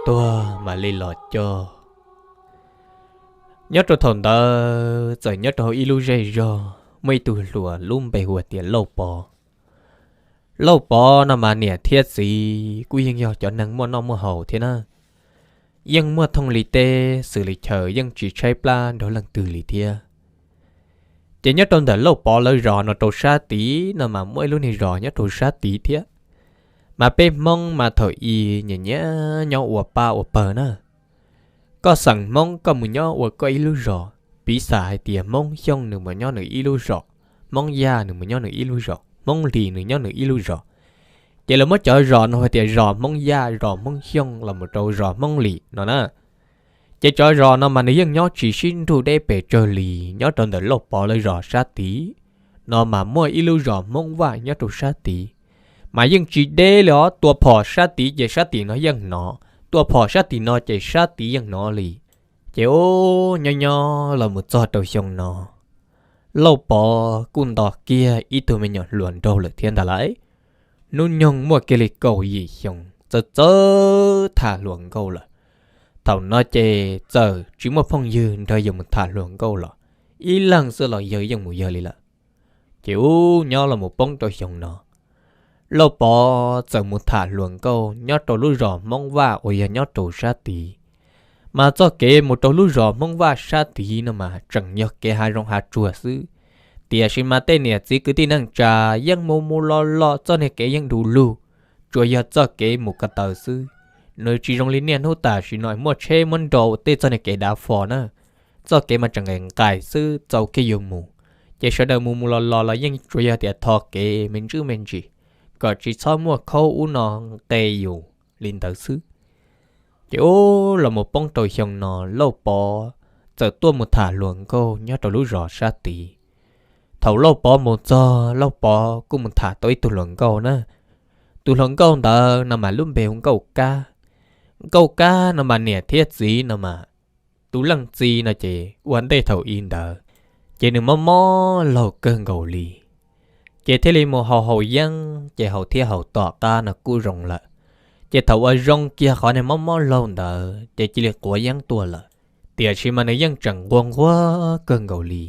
Tuag mam li los coj. Nyob rau thaum ntawd txawm nyob rau hauv ib lub zej zog muaj ib tug hluas lub npe hu tias Lauj Pov. Lauj Pov no mas niam thiab txiv kuj yeej yog cov neeg muaj noj muaj haus thiab na, yeej muaj thooj li teb xws li chaw, yeej tsis tshaib plab nrog leej twg li thiab. Ces nyob rau ntawm Lauj Pov lawv zos no rau sab tid no mas muaj ib lub niag zos nyob rau sab tid thiab. Mas peb Hmoob mas thaum i nyiam nyiam nyob ua pab ua pawg na. Koj xeem Hmoob koj mus nyob ua koj ib lub zos, piv xam hais tias Hmoob Xyooj nws mus nyob nws ib lub zos, Hmoob Yaj nws mus nyob nws ib lub zos, Hmoob Lis nws nyob nws ib lub zos. Ces lawv muab cov zos no hu tias zos Hmoob Yaj, zos Hmoob Xyooj los mus rau zos Hmoob Lis no na. Ces cov zos no mas nws yeej nyob tsis sib nrug deb pes tsawg li. Nyob rau ntawm Lauj Pov lawv zos sab tid no mas muaj ib lub zos Hmoob Vaj nyob rau sab tid, mas yeej tsis deb li os. Tua phom sab tid ces sab tim no yeej hnov, tua phom sab tim no ces sab tid yeej hnov li. Ces ub, nyob nyob los mus txog rau xyoo no, Lauj Pov kuj nto kiag ib tug me nyuam hluas nraug lawm thiab ntag lauj. Hnub nyoog muaj kiag li kaum yim xyoo, txawm txawm tham hluas nkauj lawm. Thaum no ces txawm tsis muaj phooj ywg nrog yawg mus tham hluas nkauj los, ib leeg xwb los yawg yeej mus yawg li lawm. Ces ub, nyob los mus poob rau xyoo no, Lauj Pov txawm mus tham hluas nkauj nyob rau lub zos Hmoob Vaj uas yog nyob rau sab tid. Mas txoj kev mus rau lub zos Hmoob Vaj sab tid no mas tseem yog kev hav zoov hav tsuag xwb, tiam sis mas tej niam txiv kwv tij neej tsa yeej mus mus los los, txoj niag kev yeej du lug, tsuas yog txoj kev mus ko taw xwb. Nws tsis zoo li niaj hnub tam sim no muaj tsheb muab nrau tej txoj niag kev dav fo na. Txoj kev mas tseem nqaim nqaim xwb, txaus kiag yuav mus. Ces sawv daws mus mus los los los yeej tsuas yog tias tho kev me ntsis me ntsis, kom tsis txhob muaj khaub ub no nqe yus li ntawd xwb. Ces ub, los mus poob rau xyoo no, Lauj Pov txawm tuaj mus tham hluas nkauj nyob rau lub zos sab tid. Thaum Lauj Pov mus txog, Lauj Pov kuj mus tham tau ib tug hluas nkauj na. Tus hluas nkauj ntawd no mas lub npe hu Nkauj Kab. Nkauj Kab no mas niam thiab txiv no mas, tus leej txiv no ces ua ntej thaum i ntawd ces nws mob mob laug kawg nkaus li. Ces thiaj li mus haus haus yeeb, ces haus thiab haus tom qab no kuj zoo lawm. Ces thaum uas zoo kiag qhov niag mob mob laug ntawd ces cia li quav yeeb tuaj lawm. Tiam sis mas nws yeej tseem nquag nquag kawg nkaus li.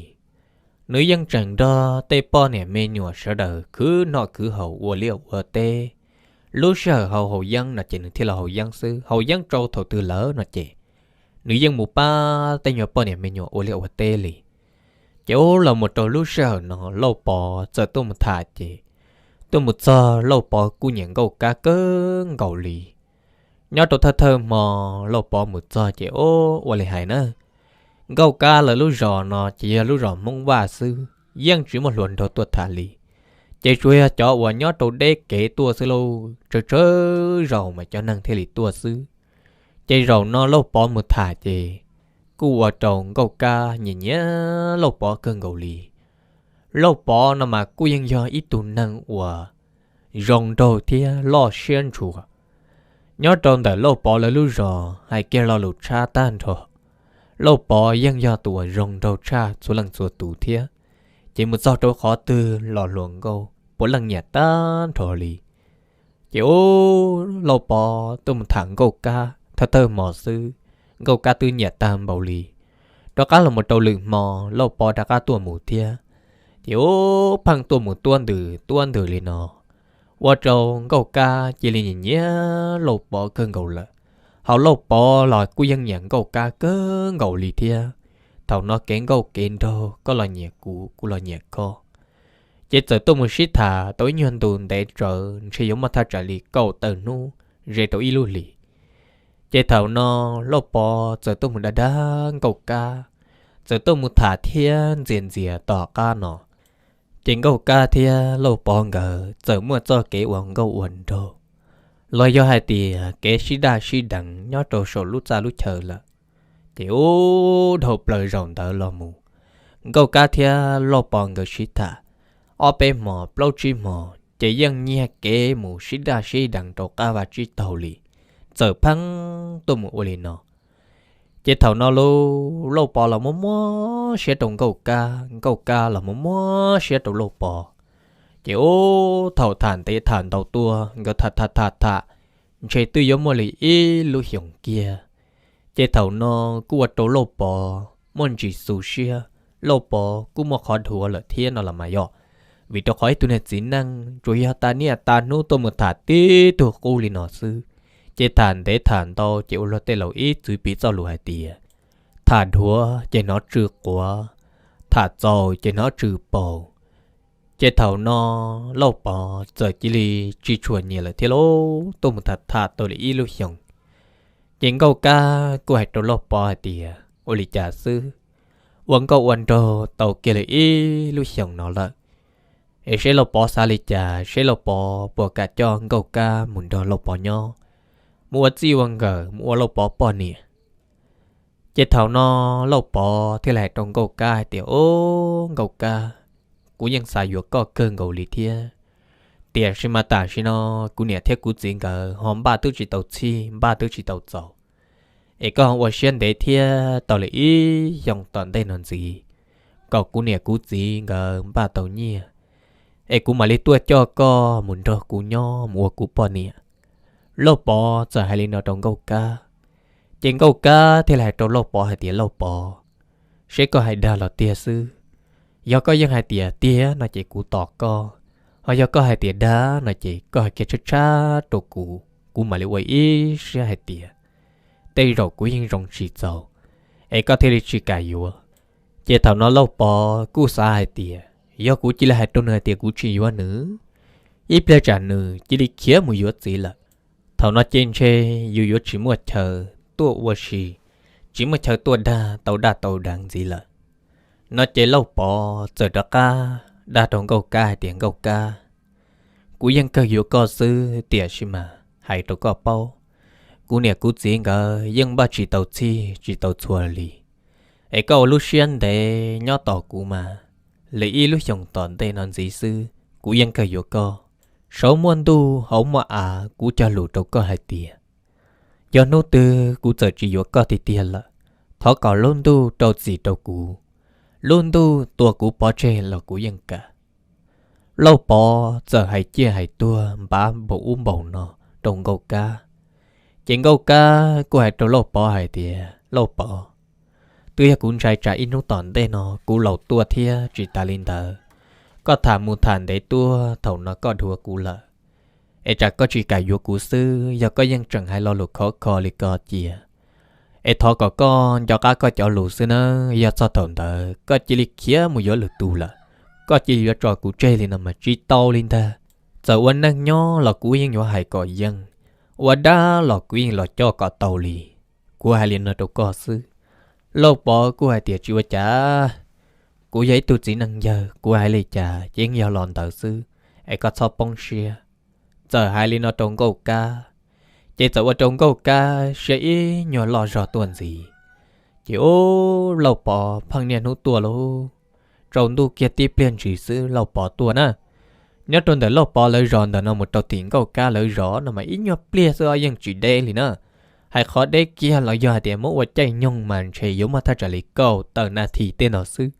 Nws yeej tseem nrog tej poj niam me nyuam sawv daws khwv noj khwv haus ua liaj ua teb. Lub sij hawm haus haus yeeb no ces nws thiaj los haus yeeb xwb, haus yeeb rau thaum twg lawm no ces nws yeej mus pab tej nyuag poj niam me nyuam ua liaj ua teb li. Ces ub, los mus rau lub sij hawm no Lauj Pov txawm tuaj mus tham ces tuaj mus txog Lauj Pov kuj nyiam Nkauj Kab kawg nkaus li. Nyob rau thawj thawj hmo Lauj Pov mus txog ces ub, ua li hais na, Nkauj Kab lawv lub zos no ces yog lub zos Hmoob Vaj xwb, yeej tsis muaj hluas nraug tuaj tham li. Ces tsuas yog cov uas nyob rau deb kev tuaj xwb lauj, tsawg tsawg zaus mas cov neeg thiaj li tuaj xwb. Ces zaum no Lauj Pov mus tham ces kuj ua rau Nkauj Kab nyiam nyiam Lauj Pov kawg nkaus li. Lauj Pov no mas kuj yeej yog ib tug neeg uas zoo nraug thiab loj siab ntshua. Nyob rau ntawm Lauj Pov lawv lub zos hais kiag lo lus tshaj tag nrho, Lauj Pov yeej yog tus uas zoo nraug tshaj txhua leej txhua tus thiab. Ces mus txog rau qhov twg los hluas nkauj puav leej nyiam tag nrho li. Ces ub, Lauj Pov tuaj mus tham Nkauj Kab thawj thawj hmo xwb, Nkauj Kab twb nyiam tag npaum li. Rov qab los mus rau lwm hmo, Lauj Pov rov qab tuaj mus thiab. Ces ub, pheej tuaj mus tuab ntws tuab ntws li no, ua rau Nkauj Kab cia li nyiam nyiam Lauj Pov kawg nkaus lawm. Hos Lauj Pov los kuj yeej nyiam Nkauj Kab kawg nkaus li thiab. Thaum no kev nkauj kev nraug, koj los nyiam kuv, kuv los nyiam koj. Ces txawm tuaj mus sib tham tau ib nyuag ntu ntev tsawv, ntshe yuav muaj thaj tsam li kaum tawm hnub ze rau ib lub hlis. Ces thaum no Lauj Pov txawm tuaj mus dag dag Nkauj Kab, txawm tuaj mus tham thiab ntxias ntxias tom qab no. Ces Nkauj Kab thiab Lauj Pov nkawd txawm muaj txoj kev ua nkauj ua nraug, los yog hais tias kev sib daj sib deev nyob rau saum lub txaj lub chaw lawm. Ces ub, dhau plaws zaum ntawd los mus, Nkauj Kab thiab Lauj Pov nkawd sib tham ob peb hmo plaub tsib hmo, ces yeej nyiag kev mus sib daj sib deev rau qab vaj tsib taug li, txawm pheej tuaj mus ua li no. Ces thaum no lauj, Lauj Pov los muab muab siab rau Nkauj Kab, Nkauj Kab los muab muab siab rau Lauj Pov. Ces ub, thaum tham ntev tham ntau tuaj, nkawd tham tham tham tham, ntshe twb yuav muaj li ib lub xyoos kiag. Ces thaum no kuj ua rau Lauj Pov muaj ntsis xu siab, Lauj Pov kuj muaj qhov dhuav lawm thiab no los mas yog, vim rau qhov ib tug niag txiv neej tsuas yog tas niaj tas hnub tuaj mus tham tib tug qub li no xwb. Ces tham ntev tham ntau ces ua luag tej laus ib txwm piv txoj lus hais tias, tham dhuav ces hnov tsw quav, tham txaus ces hnov tsw paus. Ces thaum no Lauj Pov txawm cia li tsis tshua nyiam lawm thiab lauj, tuaj mus tham tham tau li ib lub xyoos. Ces Nkauj Kab kuj hais rau Lauj Pov hais tias, ua li cas xwb, ua nkauj ua nraug tau kiag li ib lub xyoos no lawm, es seb Lauj Pov xav li cas, seb Lauj Pov puas kam coj Nkauj Kab mus nrog Lauj Pov nyob, mus ua txij ua nkawm, mus ua Lauj Pov poj niam. Ces thaum no Lauj Pov thiaj li hais rau Nkauj Kab hais tias, ub, Nkauj Kab, kuv yeej xav yuav koj kawg nkaus li thiab, tiam sis mas tam sim no kuv niam thiab kuv txiv nkawd ho npaj twb tsis tau txhij, npaj twb tsis tau txaus, es koj ho ua siab ntev thiab, tau li ib xyoos tom ntej no ntxiv, kom kuv niam kuv txiv nkawd npaj tau nyiaj, es kuv mam li tuaj coj koj mus nrog kuv nyob, mus ua kuv poj niam. Lauj Pov txawm hais li no rau Nkauj Kab. Ces Nkauj Kab thiaj li hais rau Lauj Pov hais tias, Lauj Pov, seb koj hais dag los tiag xwb. Yog koj yeej hais tias tiag no ces kuv tos koj, ho yog koj hais tias dag no ces koj hais kiag tshab tshab rau kuv, kuv mam li ua ib siab hais tias tej zaum kuv yeej zoo tsis txaus, es koj thiaj li tsis kam yuav. Ces thaum no Lauj Pov kuj xav hais tias, yog kuv cia li hais rau nws hais tias kuv tsis yuav nws, ib pliag tsam nws cia li khiav mus yuav txiv lawm, thaum no ces ntshe yus yuav tsis muaj chaw tuaj ua si, tsis muaj chaw tuaj dag tau daj tau deev ntxiv lawm. No ces Lauj Pov txawm rov qab dag rau Nkauj Kab hais tias, Nkauj Kab, kuv yeej kawg yuav koj xwb, tiam sis mas hais rau koj paub, kuv niam kuv txiv nkawd yeej npaj tsis tau txhij tsis tau txhua li, es koj ua lub siab ntev nyob tos kuv mas, li ib lub xyoos tom ntej no ntxiv xwb kuv yeej kawg yuav koj. Saum muaj ntuj hauv muaj av, kuv cog lus rau koj hais tias, yog hnub twg kuv txawm tsis yuav koj tiag tiag lawm, thov kom lub ntuj rau txim rau kuv, lub ntuj tua kuv pov tseg los kuv yeej kam. Lauj Pov txawm hais ciaj hais tuag npav npaum ub npaum no rau Nkauj Kab. Ces Nkauj Kab kuj hais rau Lauj Pov hais tias, Lauj Pov, twb yog kuv ntshai tsam ib hnub tom ntej no kuv laus tuaj thiab tsis tas li ntawd, koj tham mus tham ntev tuaj thaum no koj dhuav kuv lawm, es tsam koj tsis kam yuav kuv xwb, yog koj yeej tseem hais lo lus khov kho li ko cia, es thov kom koj nco qab koj cov lus xwb nawb, yog txog thaum ntawd koj cia li khiav mus yuav lwm tus lawm, koj cia li yuav tso kuv tseg li no mas tsis tau li ntag. Txawm ua neej nyob los kuv yeej yuav hais kom yeej, ua dab los kuv yeej los coj kom tau li. Kuv hais li no rau koj xwb. Lauj Pov kuj hais tias, tsis ua cas, kuv yog ib tug txiv neej yawg, kuv hais li cas ces yeej yog los ntawd xwb, es koj txhob poob siab. Txawm hais li no rau Nkauj Kab, ces txawm ua rau Nkauj Kab siab ib nyuag loj zog tuaj ntxiv. Ces ub, Lauj Pov pheej niaj hnub tuaj lauj, tsaus ntuj kiag tib pliag ntsis xwb Lauj Pov tuaj na. Nyob rau ntawm Lauj Pov lawv zos ntawm no mus rau tim Nkauj Kab lawv zos no mas ib nyuag pliag xwb os, yeej tsis deb li na. Hais qhov deb kiag los yog hais tias muab ua caij nyoog mas ntshe yuav muaj thaj tsam li kaum tawm nas this tej no xwb,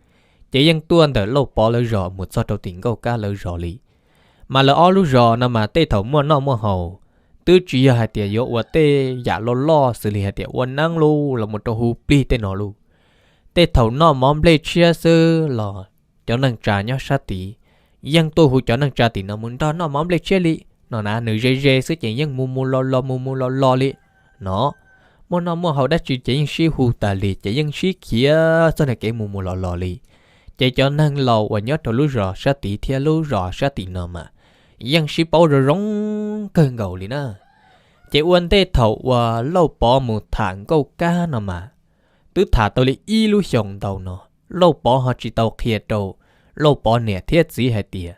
ces yeej tuaj ntawm Lauj Pov lawv zos mus txog rau tim Nkauj Kab lawv zos li. Mas lawv ob lub zos no mas tej thaum muaj noj muaj haus, twb tsis yog hais tias yuav ua tej yam loj loj xws li hais tias ua neeb lauj los mus rau hu plig tej no lauj. Tej thaum noj mov nplej tshiab xwb los cov neej tsa nyob sab tid yeej tuaj hu cov neej tsa tim no mus nrog noj mov nplej tshiab li no na, nws ze ze xwb ces yeej mus mus los los mus mus los los li no. Muaj noj muaj haus dab tsi ces yeej sib hu tas li, ces yeej sib khiav txoj niag kev mus mus los los li. Ces cov neeg laus uas nyob rau lub zos sab tid thiab lub zos sab tim no mas yeej sib paub zoo zoo kawg nkaus li na. Ces ua ntej thaum uas Lauj Pov mus tham Nkauj Kab no mas, twb tham tau li ib lub xyoos ntau no, Lauj Pov ho tsis tau qhia rau Lauj Pov niam thiab txiv hais tias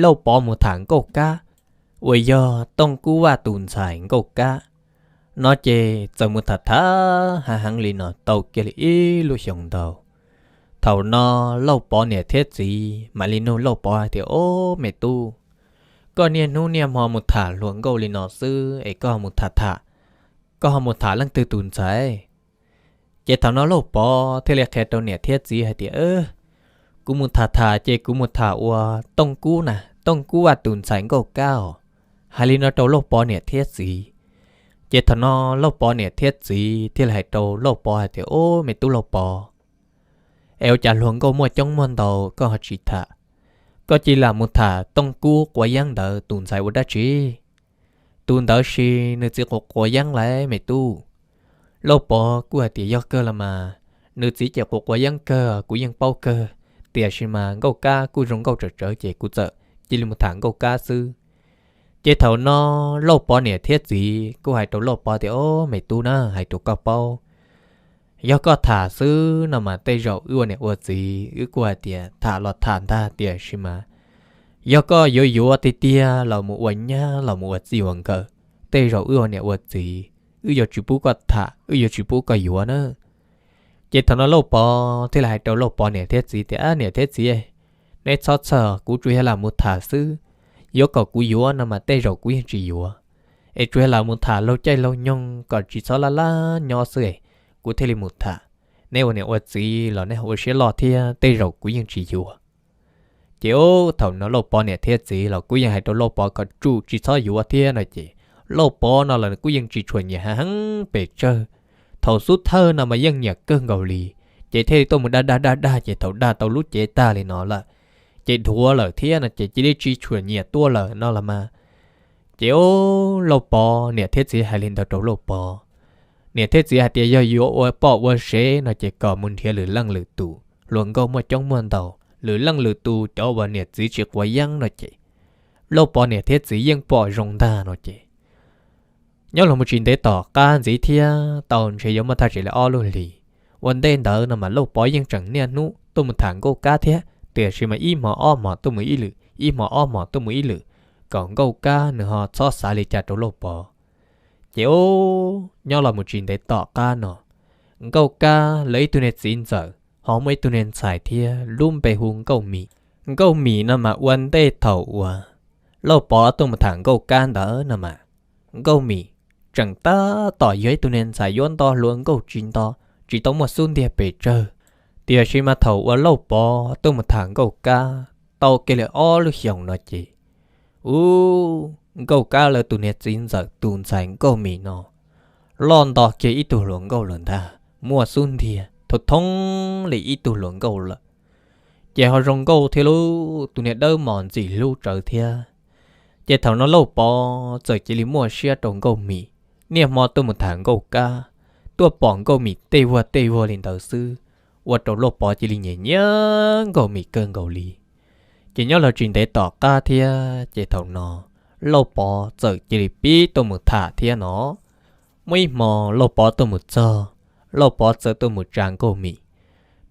Lauj Pov mus tham Nkauj Kab, uas yog Tooj Kub Vaj tus ntxhais Nkauj Kab. No ces txawm mus tham tham heev heev li no tau kiag li ib lub xyoos ntau. Thaum no Lauj Pov niam thiab txiv mam li nug Lauj Pov hais tias, ob, me tub, koj niaj hnub niaj hmo mus tham hluas nkauj li no xwb es koj mus tham tham, koj ho mus tham leej twg tus ntxhais? Ces thaum no Lauj Pov thiaj li qhia rau niam thiab txiv hais tias, kuv mus tham tham ces kuv mus tham ua Tooj Kub na, Tooj Kub Vaj tus ntxhais Nkauj Kab os. Hais li no rau Lauj Pov niam thiab txiv. Ces thaum no Lauj Pov niam thiab txiv thiaj li hais rau Lauj Pov hais tias, Ob, me tub Lauj Pov, es ua cas hluas nkauj muaj coob muaj ntau koj ho tsis tham? Koj cia li lam mus tham Tooj Kub Quav Yeeb ntawd tus ntxhais ua dab tsi? Tus ntawd ces nws txiv quav quav yeeb lawm me tub. Lauj Pov kuj hais tias, Yog kawg los mas, nws txiv ces quav quav yeeb kawg kuv yeej paub kawg, tiam sis mas Nkauj Kab kuj zoo nkauj tsawv tsawv ces kuv txawm cia li mus tham Nkauj Kab xwb. Ces thaum no Lauj Pov niam thiab txiv kuj hais rau Lauj Pov tias, Ob, me tub na, hais rau koj paub, yog koj tham xwb no mas tej zaum wb ua niam ua txiv wb kuj hais tias tham los tham ntag, tiam sis mas yog koj yuav yuav tiag tiag los mus ua nyab los mus ua txij ua nkawm, tej zaum wb ua niam ua txiv wb yuav tsis pub koj tham, wb yuav tsis pub koj yuav na. Ces thaum no Lauj Pov thiaj li hais rau Lauj Pov niam thiab txiv tias, Ab, niam thiab txiv, neb txhob txhawj, kuv tsuas yog lam mus tham xwb. Yuav kom kuv yuav no mas tej zaum kuv yeej tsis yuav, es tsuas yog lam mus tham laug caij laug nyoog kom tsis txhob laj laj nyob xwb es kuv thiaj li mus tham. Neb ua niam ua txiv los neb ho ua siab loj thiab, tej zaum kuv yeej tsis yuav. Ces thaum no Lauj Pov niam thiab txiv los kuj yeej hais rau Lauj Pov kom tsum tsis txhob yuav thiab no ces Lauj Pov no los kuj yeej tsis tshua nyiam heev pes tsawg. Thaum xub thawj no mas yeej nyiam kawg nkaus li, ces thiaj li tuaj mus dag dag dag dag ces thaum dag tau lub cev tag li no lawm, ces dhuav lawm thiab no ces cia li tsis tshua nyiam tuaj lawm no los mas. Ces Lauj Pov niam thiab txiv hais li ntawd rau Lauj Pov. Niam thiab txiv hais tias yog yuav ua poj ua sev no ces kom mus nrhiav lwm leej lwm tus, hluas nkauj muaj coob muaj ntau, lwm leej lwm tus cov uas niam txiv tsis quav yeeb no ces Lauj Pov niam thiab txiv yeej pom zoo ntag no ces nyob los mus tsis ntev tom qab ntxiv thiab tau ntshe yuav muaj thaj tsam li ob lub hlis. Ua ntej ntawd no mas Lauj Pov yeej tseem niaj hnub tuaj mus tham Nkauj Kab thiab, tiam sis mas ib hmo ob hmo tuaj mus ib lwm, ib hmo ob hmo tuaj mus ib lwm, kom Nkauj Kab nws ho txhob xav li cas rau Lauj Pov. Ces nyob los mus tsis ntev tom qab no, Nkauj Kab lawv ib tug niag txiv ntxawm ho muaj ib tug niag ntxhais thiab lub npe hu Nkauj Mim. Nkauj Mim no mas ua ntej thaum uas Lauj Pov tuaj mus tham Nkauj Kab ntawd no mas, Nkauj Mim tseem tab tom yog ib tug niag ntxhais yuav nto hluas nkauj tsis nto, tsis tau muaj xub ntiag pes tsawg. Tiam sis mas thaum uas Lauj Pov tuaj mus tham Nkauj Kab tau kiag li ob lub xyoos no ces, ub, Nkauj Kab lawv tus niag txiv ntxawm tus ntxhais Nkauj Mim no loj nto kiag ib tug hluas nkauj lawm ntag, muaj xub ntiag thoob thoob li ib tug hluas nkauj lawm. Ces ho zoo nkauj thiab lauj, tus niag dawb mos ntxim hlub tsawv thiab. Ces thaum no Lauj Pov txawm cia li muaj siab rau Nkauj Mim, niaj hmo tuaj mus tham Nkauj Kab, tuaj pom Nkauj Mim tej vuag tej vuag li ntawd xwb, ua rau Lauj Pov cia li nyiam nyiam Nkauj Mim kawg nkaus li. Ces nyob los tsis ntev tom qab thiab ces thaum no Lauj Pov txawm cia li pib tuaj mus tham thiab no. Muaj ib hmo Lauj Pov tuaj mus txog, Lauj Pov txawm tuaj mus tsa Nkauj Mim.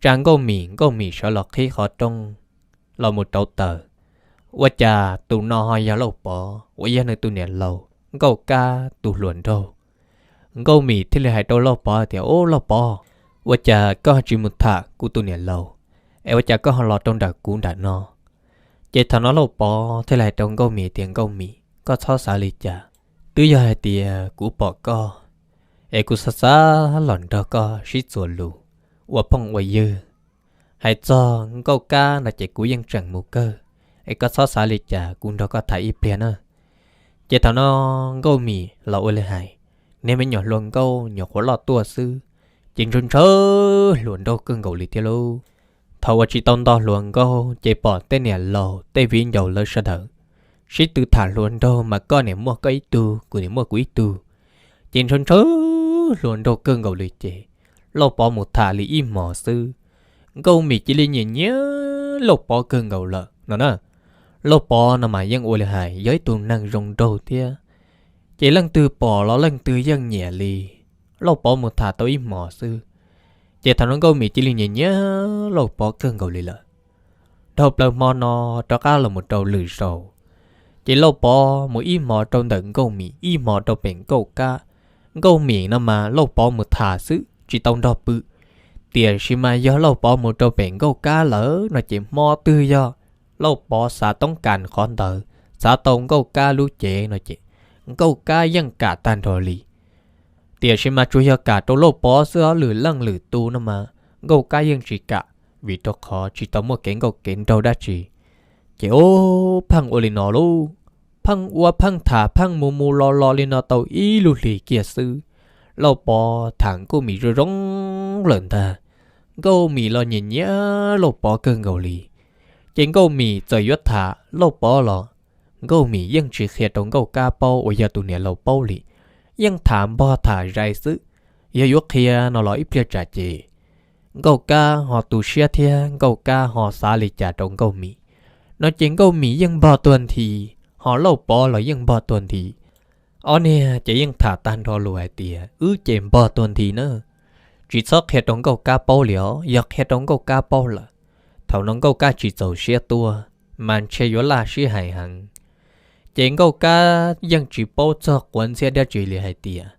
Tsa Nkauj Mim, Nkauj Mim sawv los qhib qhov rooj los mus rauv taws. Ua cas tus no ho yog Lauj Pov uas yog nws tus niam laus Nkauj Kab tus hluas nraug. Nkauj Mim thiaj li hais rau Lauj Pov tias, Ub Lauj Pov, ua cas koj tsis mus tham kuv tus niam laus, es ua cas koj ho los rau nram kuv nram no? Ces thaum no Lauj Pov thiaj li hais rau Nkauj Mim tias, Nkauj Mim, koj txhob xav li cas. Twb yog hais tias kuv pom koj, es kuv xav xav los nrog koj sib txuas lus ua phooj ua ywg. Hais txog Nkauj Kab no ces kuv yeej tseem mus kawg, es koj txhob xav li cas, kuv nrog koj tham ib pliag na. Ces thaum no Nkauj Mim los ua li hais, niag me nyuam hluas nkauj nyuam qhuav loj tuaj xwb, ces ntshaw ntshaw hluas nraug kawg nkaus li thiab lauj. Thaum uas tsis tau nto hluas nkauj ces pom tej niam laus tej viv ncaus lawv sawv daws sib tw tham hluas nraug mas koj niam muaj koj ib tug, kuv niam muaj kuv ib tug, ces ntshaw ntshaw hluas nraug kawg nkaus li ces Lauj Pov mus tham li ib hmos xwb, Nkauj Mim cia li nyiam nyiam Lauj Pov kawg nkaus lawm no na. Lauj Pov no mas yeej ua li hais yog ib tug neeg zoo nraug thiab, ces leej twg pom los leej twg yeej nyiam li. Lauj Pov mus tham tau ib hmos xwb, ces thaum no Nkauj Mim cia li nyiam nyiam Lauj Pov kawg nkaus li lawm. Dhau plaws hmo no rov qab los mus rau lwm zaus, ces Lauj Pov mus ib hmos rau ntawm Nkauj Mim, ib hmos rau pem Nkauj Kab. Nkauj Mim no mas Lauj Pov mus tham xwb tsis tau nrog pw, tiam sis mas yog Lauj Pov mus rau pem Nkauj Kab lawm no ces hmo twg yog Lauj Pov xav toob kas qhov ntawd, xav tau Nkauj Kab lub cev no ces Nkauj Kab yeej kam tag nrho li. Tiam sis mas tsuas yog kam rau Lauj Pov xwb os, lwm leej lwm tus no mas Nkauj Kab yeej tsis kam, vim rau qhov tsis tau muaj kev nkauj kev nraug dab tsi. Ces ub, pheej ua li no lauj, pheej ua pheej tham pheej mus mus los los li no tau ib lub hlis kiag xwb, Lauj Pov tham Nkauj Mim zoo zoo lawm ntag. Nkauj Mim los nyiam nyiam Lauj Pov kawg nkaus li. Ces Nkauj Mim txawm yuav tham Lauj Pov los Nkauj Mim yeej tsis qhia rau Nkauj Kab paub uas yog tus niam laus paub li, yeej tham npog tham zais xwb. Yog yuav qhia no los ib pliag tsam ces Nkauj Kab ho tu siab thiab Nkauj Kab ho xav li cas rau Nkauj Mim no ces Nkauj Mim yeej npog tuag nthi, ho Lauj Pov los yeej npog tuag nthi. Ob niag ces yeej tham tag nrho lus hais tias wb ces npog tuag nthi na, tsis txhob qhia rau Nkauj Kab paub li os, yog qhia rau Nkauj Kab paub lawm, thaum no Nkauj Kab tsis txaus siab tuaj, mas ntshe yuav laj sib hais heev. Ces Nkauj Kab yeej tsis paub txog quav ntxhiab dab tsi li hais tias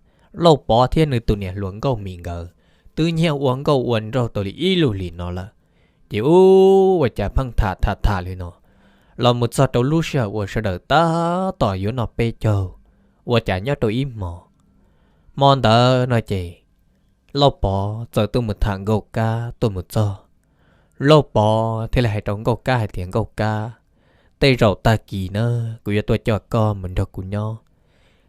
Lauj Pov thiab nws tus niam hluas Nkauj Mim nkawd twb nyiag ua nkauj ua nraug tau li ib lub hlis no lawm. Ces ub, ua cas pheej tham tham tham li no los mus txog rau lub sij hawm uas sawv daws tab tom yuav noj peb caug, ua cas nyob rau ib hmo, hmo ntawd no ces Lauj Pov txawm tuaj mus tham Nkauj Kab tuaj mus txog. Lauj Pov thiaj li hais rau Nkauj Kab hais tias, Nkauj Kab, tej zaum tag kis na kuv yuav tuaj coj koj mus nrog kuv nyob.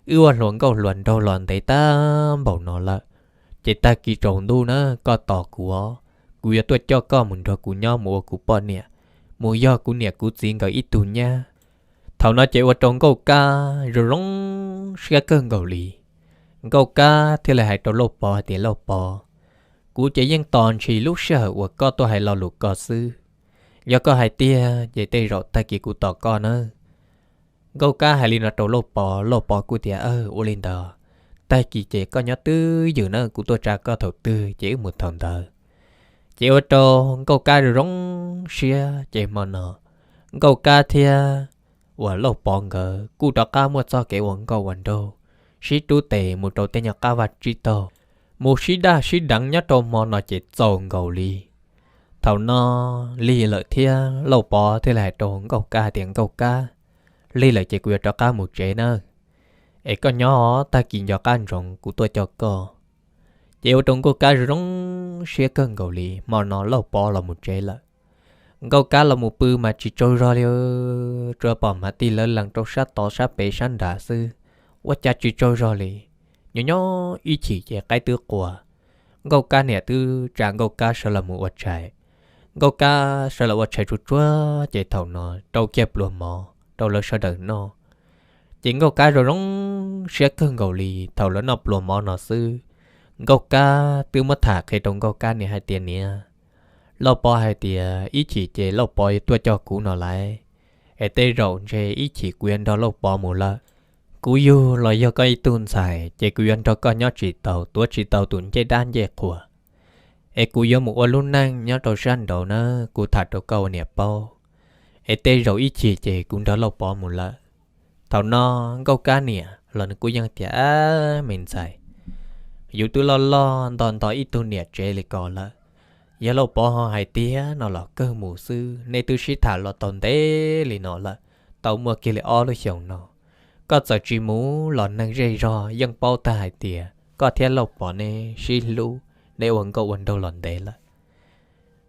Wb ua hluas nkauj hluas nraug los ntev tag npaum no lawm, ces tag kis tsaus ntuj na koj tos kuv os, kuv yuav tuaj coj koj mus nrog kuv nyob mus ua kuv poj niam, mus yog kuv niam kuv txiv nkawd ib tug nyab. Thaum no ces ua rau Nkauj Kab zoo zoo siab kawg nkaus li. Nkauj Kab thiaj li hais rau Lauj Pov hais tias, Lauj Pov, kuv ces yeej tos ntshis lub sij hawm uas koj tuaj hais lo lus ko xwb. Yog koj hais tiag ces tej zaum tag kis kuv tos koj nawb. Nkauj Kab hais li no rau Lauj Pov, Lauj Pov kuj tias, Ua li ntawd, tag kis ces koj nyob twj ywm na, kuv tuaj tsa koj thaum twg ces wb mus thaum ntawd. Ces ua rau Nkauj Kab zoo zoo siab ces hmo no Nkauj Kab thiab uas Lauj Pov nkawd kuj rov qab muaj txoj kev ua nkauj ua nraug, sib rub tes mus rau tej nyuag qab vaj tsib taug, mus sib daj sib deev nyob rau hmo no ces txaus nkaus li. Thaum no lig lawm thiab Lauj Pov thiaj li hais rau Nkauj Kab hais tias, Nkauj Kab, lig lawm ces kuv yuav rov qab mus tsev nawb, es koj nyob tag kis nco qab ntsoov kuv tuaj coj koj. Ces ua rau Nkauj Kab zoo zoo siab kawg nkaus li, hmo no Lauj Pov los mus tsev lawm. Nkauj Kab los mus pw mas tsis tsaug zog li, tsuas pom hma tij lawv lees rau sab tod sab pem sab nrad xwb, ua cas tsis tsaug zog li. Nyob nyob ib chim ces qaib twb qua, Nkauj Kab niam twb tsa Nkauj Kab sawv los mus ua tshais. Nkauj Kab sawv los ua tshais tsuag tsuag ces thaum no rau kiag pluas mov rau lawv sawv daws noj. Ces Nkauj Kab zoo zoo siab kawg nkaus li, thaum lawv noj pluas mov no xwb, Nkauj Kab twb muab tham qhia rau Nkauj Kab niam hais tias, Niam, Lauj Pov hais tias ib chim ces Lauj Pov yuav tuaj coj kuv no lawm, es tej zaum ntshe ib chim kuv yuav nrog Lauj Pov mus lawm. Kuv yug los yog koj ib tug ntxhais ces kuv yuav nrog koj nyob tsis tau, tuav tsis tau tus ncej dab ncej qhua. Es kuv yuav mus ua lub neej nyob rau sab nraud na, kuv tham rau koj ua niam paub. Es tej zaum ib chim ces kuv nrog Lauj Pov mus lawm. Thaum no Nkauj Kab niam los nws kuj yeej tias, Ab, me ntxhais, yus twb loj loj nto nto ib tug niam tsev li ko lawm. Yog Lauj Pov ho hais tiag no los kawg mus xwb, nej twb sib tham los tau ntev li no lawm, tau muaj kiag li ob lub xyoos no. Koj txawm tsis mus los neeg zej zog yeej paub tag hais tias koj thiab Lauj Pov neb sib hlub, neb ua nkauj ua nraug los ntev lawm.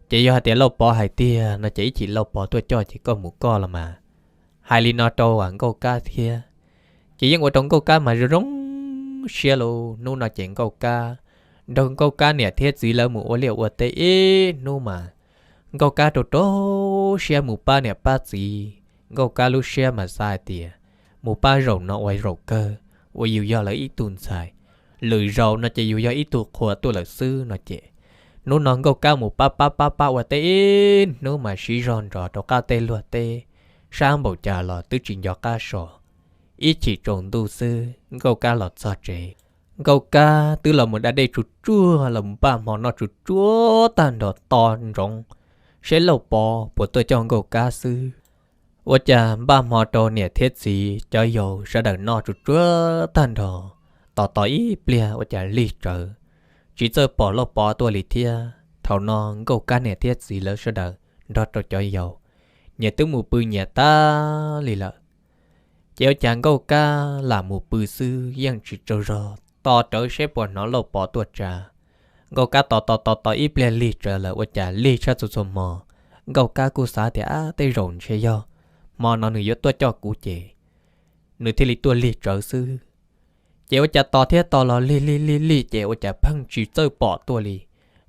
Ces yog hais tias Lauj Pov hais tiag no ces ib chim Lauj Pov tuaj coj ces koj mus koj los mas. Hais li no rau Nkauj Kab thiab, ces yeej ua rau Nkauj Kab mas zoo zoo siab lauj. Hnub no ces Nkauj Kab nrog Nkauj Kab niam thiab txiv lawv mus ua liaj ua teb ib hnub mas Nkauj Kab rau rau siab mus pab niam pab txiv. Nkauj Kab lub siab mas xav hais tias mus pab zaum no ua zaum kawg, uas yus yog lawv ib tug ntxhais, lwm zaus no ces yus yog ib tug qhua tuaj lawm xwb no ces hnub no Nkauj Kab mus pab pab pab pab ua teb ib hnub mas siv zog nrov rau qab teb luag teb, sab npaum cas los twb tsis nco qab so. Ib chim tsaus ntuj xwb Nkauj Kab los txog tsev. Nkauj Kab twb los mus da dej tsuag tsuag los mus npaj hmo noj tsuag tsuag tag nrho to ntsoov seb Lauj Pov puas tuaj coj Nkauj Kab xwb. Ua cas npaj hmo rau niam thiab txiv cov yau sawv daws noj tsuag tsuag tag nrho, tos tos ib pliag ua cas lig tsawv, tsis txawj pom Lauj Pov tuaj li thiab. Thaum no Nkauj Kab niam thiab txiv lawv sawv daws nrog rau cov yau nyias twb mus pw nyias tag li lawm. Ces ua cas Nkauj Kab lam mus pw xwb yeej tsis tsaug zog, tos rawv seb puas hnov Lauj Pov tuaj tsa. Nkauj Kab tos tos tos tos ib pliag lig tsawv lawm ua cas lig tshaj txhua txhua hmo. Nkauj Kab kuj xav tias, Ab, tej zaum ntshe yog hmo no nws yuav tuaj coj kuv ces nws thiaj li tuaj lig tsawv xwb. Ces ua cas tos thiab tos los lig lig lig lig ces ua cas pheej tsis txawj pom tuaj li.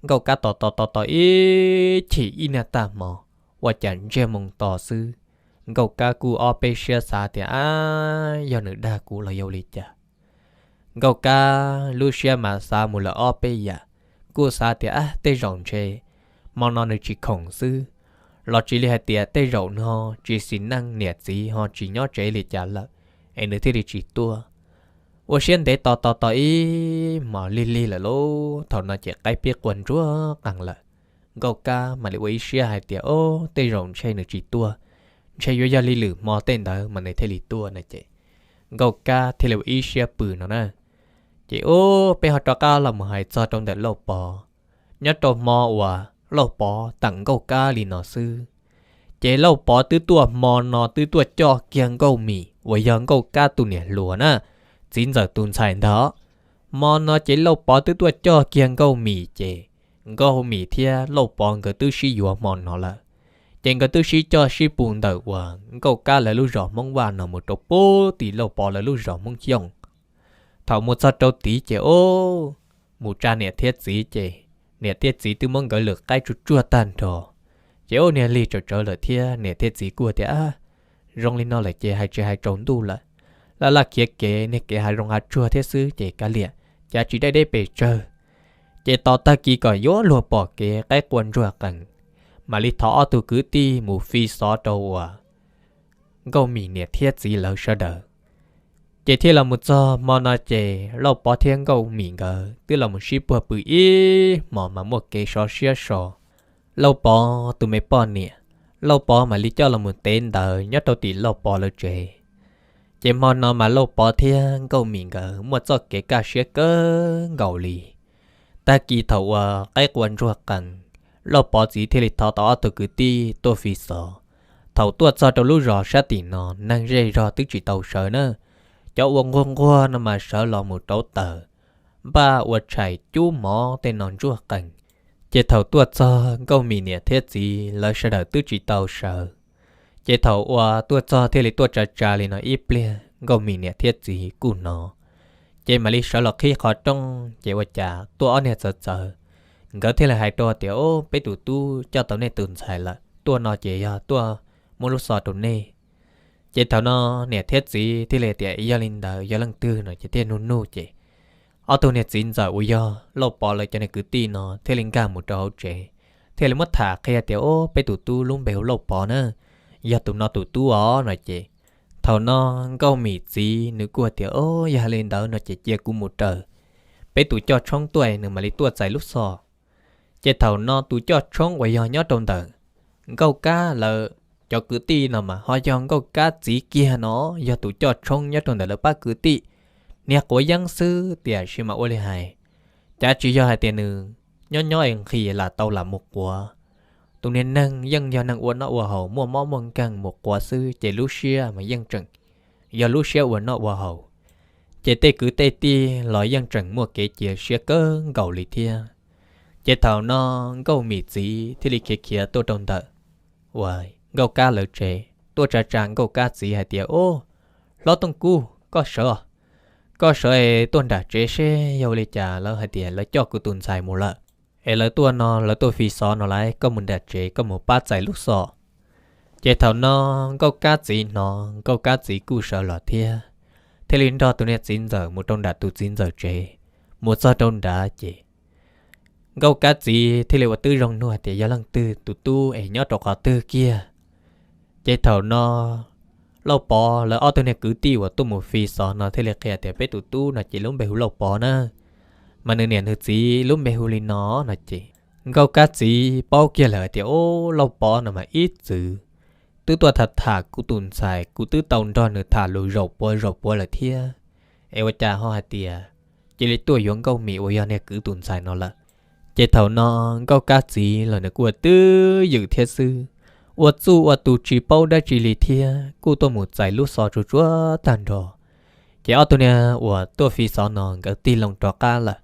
Nkauj Kab tos tos tos tos ib chim ib niag tag hmo, ua cas ntsiag moo to xwb, Nkauj Kab kuj ob peb siab xav tias ab yog nws dag kuv los yog li cas. Nkauj Kab lub siab mas xav mus lawm ob peb yam, kuj xav tias ab tej zaum ntshe hmo no nws tsis khoom xwb, los tsis li hais tias tej zaum nws ho tsis xis neej niam txiv ho tsis nyob tsev li cas lawm, es nws thiaj li tsis tuaj. Ua siab ntev tos tos tos ib hmos lig lig lawm lauj, thaum no ces qaib pib qua ntsuag qees lawm. Nkauj Kab mam li ua ib siab hais tias o, tej zaum ntshe nws tsis tuaj, ntshe yuav yog li lwm hmo tej ntawd mas nws thiaj li tuaj no ces Nkauj Kab thiaj li ua ib siab pw no na. Ces ub peb ho rov qab los mus hais txog rau ntawm Lauj Pov. Nyob rau hmo uas Lauj Pov teem Nkauj Kab li no xwb, ces Lauj Pov twb tuaj hmo no twb tuaj coj kiag Nkauj Mim uas yog Nkauj Kab tus niam hluas na, txiv ntxawm tus ntxhais ntag. Hmo no ces Lauj Pov twb tuaj coj kiag Nkauj Mim ces Nkauj Mim thiab Lauj Pov nkawd twb sib yuav hmo no lawm. Ces nkawd twb sib coj sib pw ntawm uas Nkauj Kab lawv lub zos Hmoob Vaj no mus rau pub tim Lauj Pov lawv lub zos Hmoob Xyooj. Thaum mus txog rau tid ces ub, mus tsa niam thiab txiv ces niam thiab txiv twb muab nkawd lwm qaib tsuj tsuag tag nrho. Ces ub niag lig tsawv tsawv lawm thiab niam thiab txiv kuj tias zoo li no lawm ces hais tsis hais tsaus ntuj lawm, laj laj khiav kev niag kev hav zoov hav tsuag thiab xwb ces kav liam, cav tsis deb deb pes tsawg. Ces tos tag kis kom yuav luag pom kev qaib qua ntsuag qees, mam li thov ob tug kwv tij mus fi xov rau uas Nkauj Mim niam thiab txiv lawv sawv daws. Ces thiaj los mus txog hmo no ces Lauj Pov thiab Nkauj Mim nkawd twb los mus sib puag pw ib hmos mas muaj kev sov siab so. Lauj Pov tus me poj niam, Lauj Pov mam li coj los mus tev ntawd nyob rau tim Lauj Pov lawv tsev. Ces hmo no mas Lauj Pov thiab Nkauj Mim nkawd muaj txoj kev kaj siab kawg nkaus li. Tag kis thaum uas qaib qua ntsuag qees, Lauj Pov txiv thiaj li thov tau ob tug kwv tij tuaj fi xov. Thaum tuaj txog rau lub zos sab tim no neeg zej zog twb tsis tau sawv na, cov ua nquag nquag no mas sawv los mus rauv taws, npaj ua tshais cub mov tej no ntsuag qees. Ces thaum tuaj txog Nkauj Mim niam thiab txiv lawv sawv daws twb tsis tau sawv. Ces thaum uas tuaj txog thiaj li tuaj tsa tsa li no ib pliag Nkauj Mim niam thiab txiv kuj hnov, ces mam li sawv los qhib qhov rooj ces ua cas tuaj ob niag txawv txawv. Nkawd thiaj li hais rau tias o, peb tus tub coj tau nej tus ntxhais lawm, tuaj no ces yog tuaj muab lub xov rau nej. Ces thaum no niam thiab txiv thiaj li tias yog li ntawd yog leej twg no ces thiaj nug nug ces ob tug niag txiv ntxawm uas yog Lauj Pov lawv cov niag kwv tij no thiaj li nkag mus rau hauv tsev, thiaj li muab tham qhia tias o, peb tus tub lub npe hu Lauj Pov na, yog tus no tus tub os no ces thaum no Nkauj Mim txiv nws kuj tias o, yog li ntawd no ces cia kuv mus raws peb tus coj tshoob tuaj nws mam li tuaj txais lub xov. Ces thaum no tus coj tshoob uas yog nyob rau ntawm Nkauj Kab lawv cov kwv tij no mas ho yog Nkauj Kab txiv kiag no, yog tus coj tshoob nyob rau ntawm lawv pab kwv tij. Niag quav yeeb xwb tiam sis mas ua li hais, cav tsis yog hais tias nws nyob nyob es nqhis lam tau lam mus quav. Tus niag neeg yeej yog neeg ua noj ua haus muaj mob muaj nkeeg mus quav xwb ces lub siab mas yeej tseem yog lub siab ua noj ua haus. Ces tej kwv tej tij los yeej tseem muaj kev cia siab kawg nkaus li thiab. Ces thaum no Nkauj Mim txiv thiaj li khiav khiav tuaj rau ntawm uas Nkauj Kab lawv tsev tuaj tsa tsa Nkauj Kab txiv hais tias o, hlob Tooj Kub, koj sawv, koj sawv es tuaj nram tsev seb yog ua li cas, lawv hais tias lawv coj kuv tus ntxhais mus lawm, es lawv tuaj no lawv tuaj fi xov no lawm, koj mus nram tsev koj mus pab txais lub xov. Ces thaum no Nkauj Kab txiv hnov Nkauj Kab txiv kuj sawv los thiab, thiaj li nrog tus niag txiv ntxawm mus rau nram tus txiv ntxawm tsev. Mus txog rau nrad ces Nkauj Kab txiv thiaj li ua tib zoo nug tias yog leej twg tus tub es nyob rau qhov twg kiag. Ces thaum no Lauj Pov lawv ob tug niag kwv tij uas tuaj mus fi xov no thiaj li qhia tias peb tus tub no ces lub npe hu Lauj Pov na, mas nws niam nws txiv lub npe hu li no no ces Nkauj Kab txiv paub kiag lawm tias o, Lauj Pov no mas ib txwm twb tuaj tham tham kuv tus ntxhais, kuv twb tau nrog nws tham lus zaum puav zaum puav lawm thiab, es ua cas ho hais tias cia li tuaj yuav Nkauj Mim uas yog niag kwv tus ntxhais no lawm. Ces thaum no Nkauj Kab txiv los nws kuj ua twj ywm thiab xwb, ua txuj ua tus tsis paub dab tsi li thiab kuj tuaj mus txais lub xov tsuag tsuag tag nrho. Ces ob tug niag uas tuaj fi xov no nkawd tig loo rov qab lawm.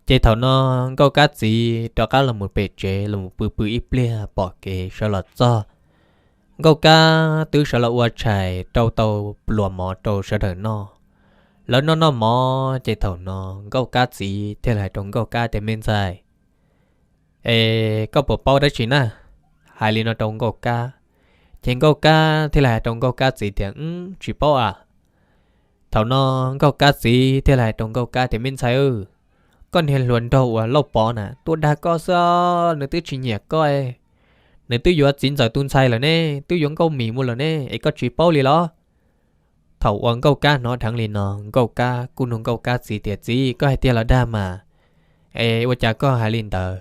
Ces thaum no Nkauj Kab txiv rov qab los mus pem tsev los mus pw pw ib pliag pom kev sawv los txog Nkauj Kab twb sawv los ua tshais rau tau pluas mov rau sawv daws noj. Lawv noj noj mov ces thaum no Nkauj Kab txiv thiaj li hais rau Nkauj Kab tias, Me ntxhais, es koj puas paub dab tsi na? Hais li no rau Nkauj Kab, ces Nkauj Kab thiaj li hais rau Nkauj Kab txiv tias, Wb tsis paub a. Thaum no Nkauj Kab txiv thiaj li hais rau Nkauj Kab tias, Me ntxhais, koj niag hluas nraug uas Lauj Pov na tuaj dag koj xwb, nws twb tsis nyiam koj. Nws twb yuav txiv ntxawm tus ntxhais lawm ne, twb yuav Nkauj Mim mus lawm ne, es koj tsis paub li los? Thaum uas Nkauj Kab hnov dheev li no, Nkauj Kab kuj nug Nkauj Kab txiv tias, Txiv, koj hais tiag los dag mas? Es ua cas koj hais li ntawd?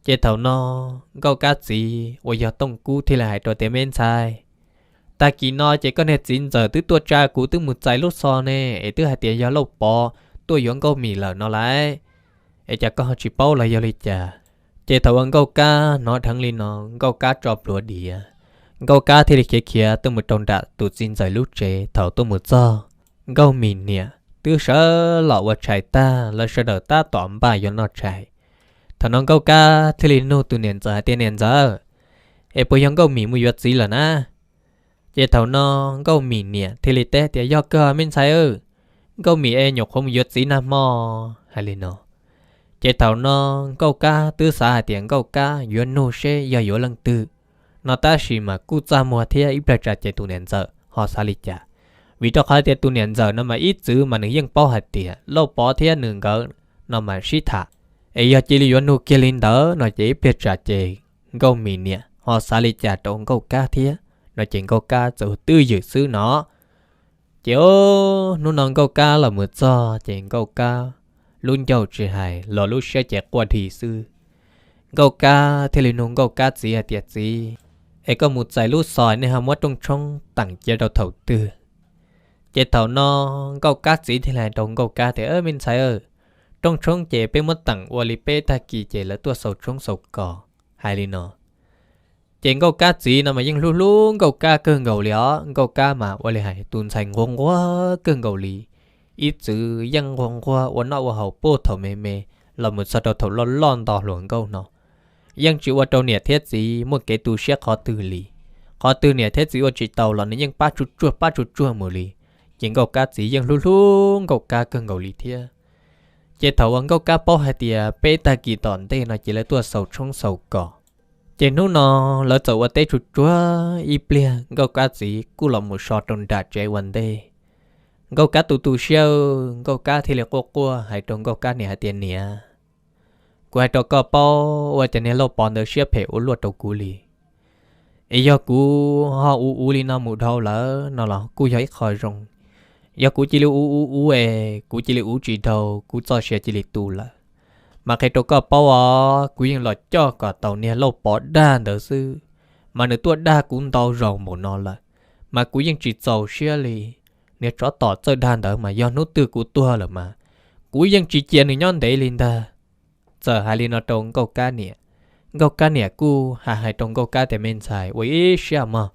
Ces thaum no Nkauj Kab txiv uas yog Tooj Kub thiaj li hais rau tias, Me ntxhais, tag kis no ces koj niag txiv ntxawm twb tuaj tsa kuv twb mus txais lub xov ne, es twb hais tias yog Lauj Pov tuaj yuav Nkauj Mim lawm no lauj. Es cas koj ho tsis paub los yog li cas? Ces thaum uas Nkauj Kab hnov dheev li no, Nkauj Kab tso plhuav diav, Nkauj Kab thiaj li khiav khiav tuaj mus rau nram tus txiv ntxawm lub tsev. Thaum tuaj mus txog, Nkauj Mim niam twb sawv los ua tshais tag, lawv sawv daws tab tom npaj yuav noj tshais. Thaum no Nkauj Kab thiaj li nug tus niam ntxawm hais tias, Niam ntxawm, es puas yog Nkauj Mim mus yuav txiv lawm na? Ces thaum no Nkauj Mim niam thiaj li teb tias, Yog kawg me ntxhais, Nkauj Mim es nyuam qhuav mus yuav txiv nag hmo. Hais li no, ces thaum no Nkauj Kab twb xav hais tias Nkauj Kab yuav nug seb yog yuav leej twg no, tab sis mas kuj txaj muag thiab ib pliag tsam ces tus niam ntxawm ho xav li cas. Vim rau qhov tias tus niam ntxawm no mas ib txwm mas nws yeej paub hais tias Lauj Pov thiab nws nkawd no mas sib tham, es yog cia li yuav nug kiag li ntawd no ces ib pliag tsam ces Nkauj Mim niam ho xav li cas rau Nkauj Kab thiab no ces Nkauj Kab txawm twj ywm xwb no. Ces hnub no Nkauj Kab los mus txog ces Nkauj Kab lub ncauj tsis hais los lub siab ces quaj dhi xwb. Nkauj Kab thiaj li nug Nkauj Kab txiv hais tias, Txiv, es koj mus txais lub xov nej ho muab rooj tshoob teem cia rau thaum twg? Ces thaum no Nkauj Kab txiv thiaj li hais rau Nkauj Kab tias, Me ntxhais, rooj tshoob ces peb muab teem ua li peb tag kis ces lawv tuaj xaus tshoob xaus kos. Hais li no, ces Nkauj Kab txiv no mas yeej hlub hlub Nkauj Kab kawg nkaus li os. Nkauj Kab mas ua li hais tus ntxhais nquag nquag kawg nkaus li. Ib txwm yeej nquag nquag ua noj ua haus puag thaum me me los mus txog rau thaum loj loj nto hluas nkauj no, yeej tsis ua rau niam thiab txiv muaj kev tu siab qhov twg li. Qhov twg niam thiab txiv ua tsis tau los nws yeej pab tsuj tsuag pab tsuj tsuag mus li. Ces Nkauj Kab txiv yeej hlub hlub Nkauj Kab kawg nkaus li thiab. Ces thaum uas Nkauj Kab paub hais tias peb tag kis tom ntej no ces lawv tuaj xaus tshoob xaus kos, ces hnub no lawv txawm ua teb tsuj tsuag ib pliag, Nkauj Kab txiv kuj los mus so rau nram tsev ua ntej. Nkauj Kab tu tu siab, Nkauj Kab thiaj li quaj quaj hais rau Nkauj Kab niam hais tias, Niam, kuv hais rau koj paub, ua cas niag Lauj Pov ntawd siab phem ua luaj rau kuv li. Es yog kuv ho uv uv li no mus dhau lawm no los kuj yog ib qho zoo. Yog kuv cia li uv uv uv es kuv cia li uv tsis dhau, kuv txoj sia cia li tu lawm. Mas qhia rau koj paub os, kuv yeej los coj kom tau niag Lauj Pov dag ntawd xwb, mas nws tuaj dag kuv ntau zaus npaum no lawm, mas kuv yeej tsis txaus siab li. Niag tsov tom txawj dag ntawd mas yog hnub twg kuv tuag lawm mas kuv yeej tsis cia nws nyob ntev li ntag. Txawm hais li no rau Nkauj Kab niam, Nkauj Kab niam kuj hais hais rau Nkauj Kab tias, Me ntxhais, ua ib siab mog,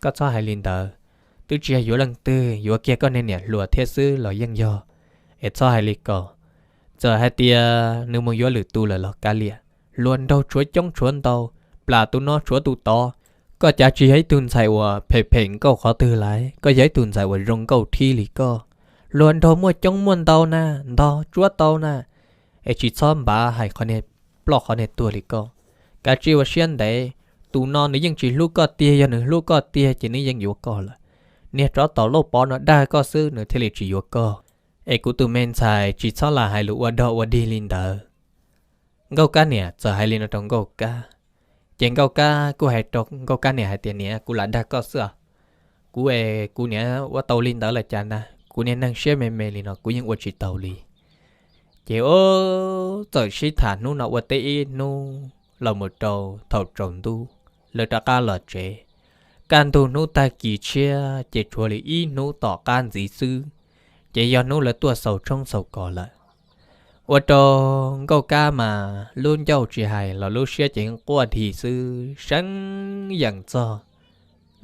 koj txhob hais li ntawd. Twb tsis yog yuav leej twg, yuav kiag koj niag niam hluas thiab xwb los yeej yog, es txhob hais li ko. Txawm hais tias nws mus yuav lwm tus lawm los kav liam, hluas nraug tshuav coob tshuav ntau, plam tus no tshuav tus tod. Koj cav tsis yog ib tug ntxhais uas phem phem nkauj qhov twg lawm, koj yog ib tug ntxhais uas zoo nkauj thiab li koj. Hluas nraug muaj coob muaj ntau na, ntog tsuab tau na, es tsis txhob npav hais qhov niag ploj qhov niag tuag li koj. Kav tsij ua siab ntev, tus no nws yeej tsis hlub koj tiag, yog nws hlub koj tiag ces nws yeej yuav koj lawm. Niag tsov tom Lauj Pov no dag koj xwb nws thiaj li tsis yuav koj. Es kuv tus me ntxhais tsis txhob lam hais lus ua dog ua dig li ntawd. Nkauj Kab niam txawm hais li no rau Nkauj Kab, ces Nkauj Kab kuj hais rau Nkauj Kab niam hais tias, Niam, kuv lam dag koj xwb os. Kuv es kuv niam ua tau li ntawd los cas ntag, kuv niag neeg siab me me li no kuv yeej ua tsis tau li. Ces ub, txawm sib tham hnub no ua teb ib hnub los mus rau thaum tsaus ntuj, lawv rov qab los tsev. Kaj ntug hnub tag kis tshiab ces tshuav li ib hnub tom qab ntxiv xwb, ces yog hnub lawv tuaj xaus tshoob xaus kos lawm. Ua rau Nkauj Kab mas lub ncauj tsis hais los lub siab ces quaj dhi xwb, seeb yeem txog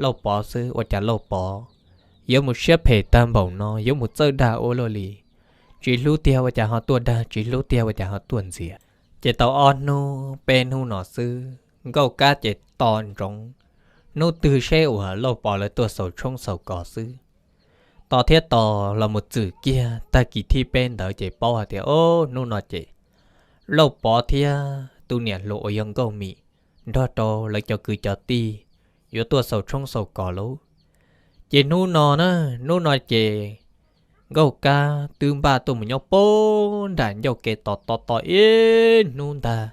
Lauj Pov xwb, ua cas Lauj Pov yuav mus siab phem tag npaum no, yuav mus txawj dag ua luaj li. Tsis hlub tiag ua cas ho tuaj dag, tsis hlub tiag ua cas ho tuaj ntxias. Ces tau ob hnub peb hnub no xwb, Nkauj Kab ces to ntsoov, hnub twg seb uas Lauj Pov lawv tuaj xaus tshoob xaus kos xwb. Tos thiab tos los mus txwm kiag tag kis thib peb ntawd ces paub hais tias, o, hnub no ces Lauj Pov thiab tus niam hluas uas yog Nkauj Mim nrog rau lawv cov kwv cov tij yuav tuaj xaus tshoob xaus kos lauj. Ces hnub no na, hnub no ces Nkauj Kab twb npaj tuaj mus nyob puag nram ncauj kev tos tos tos ib hnub ntag.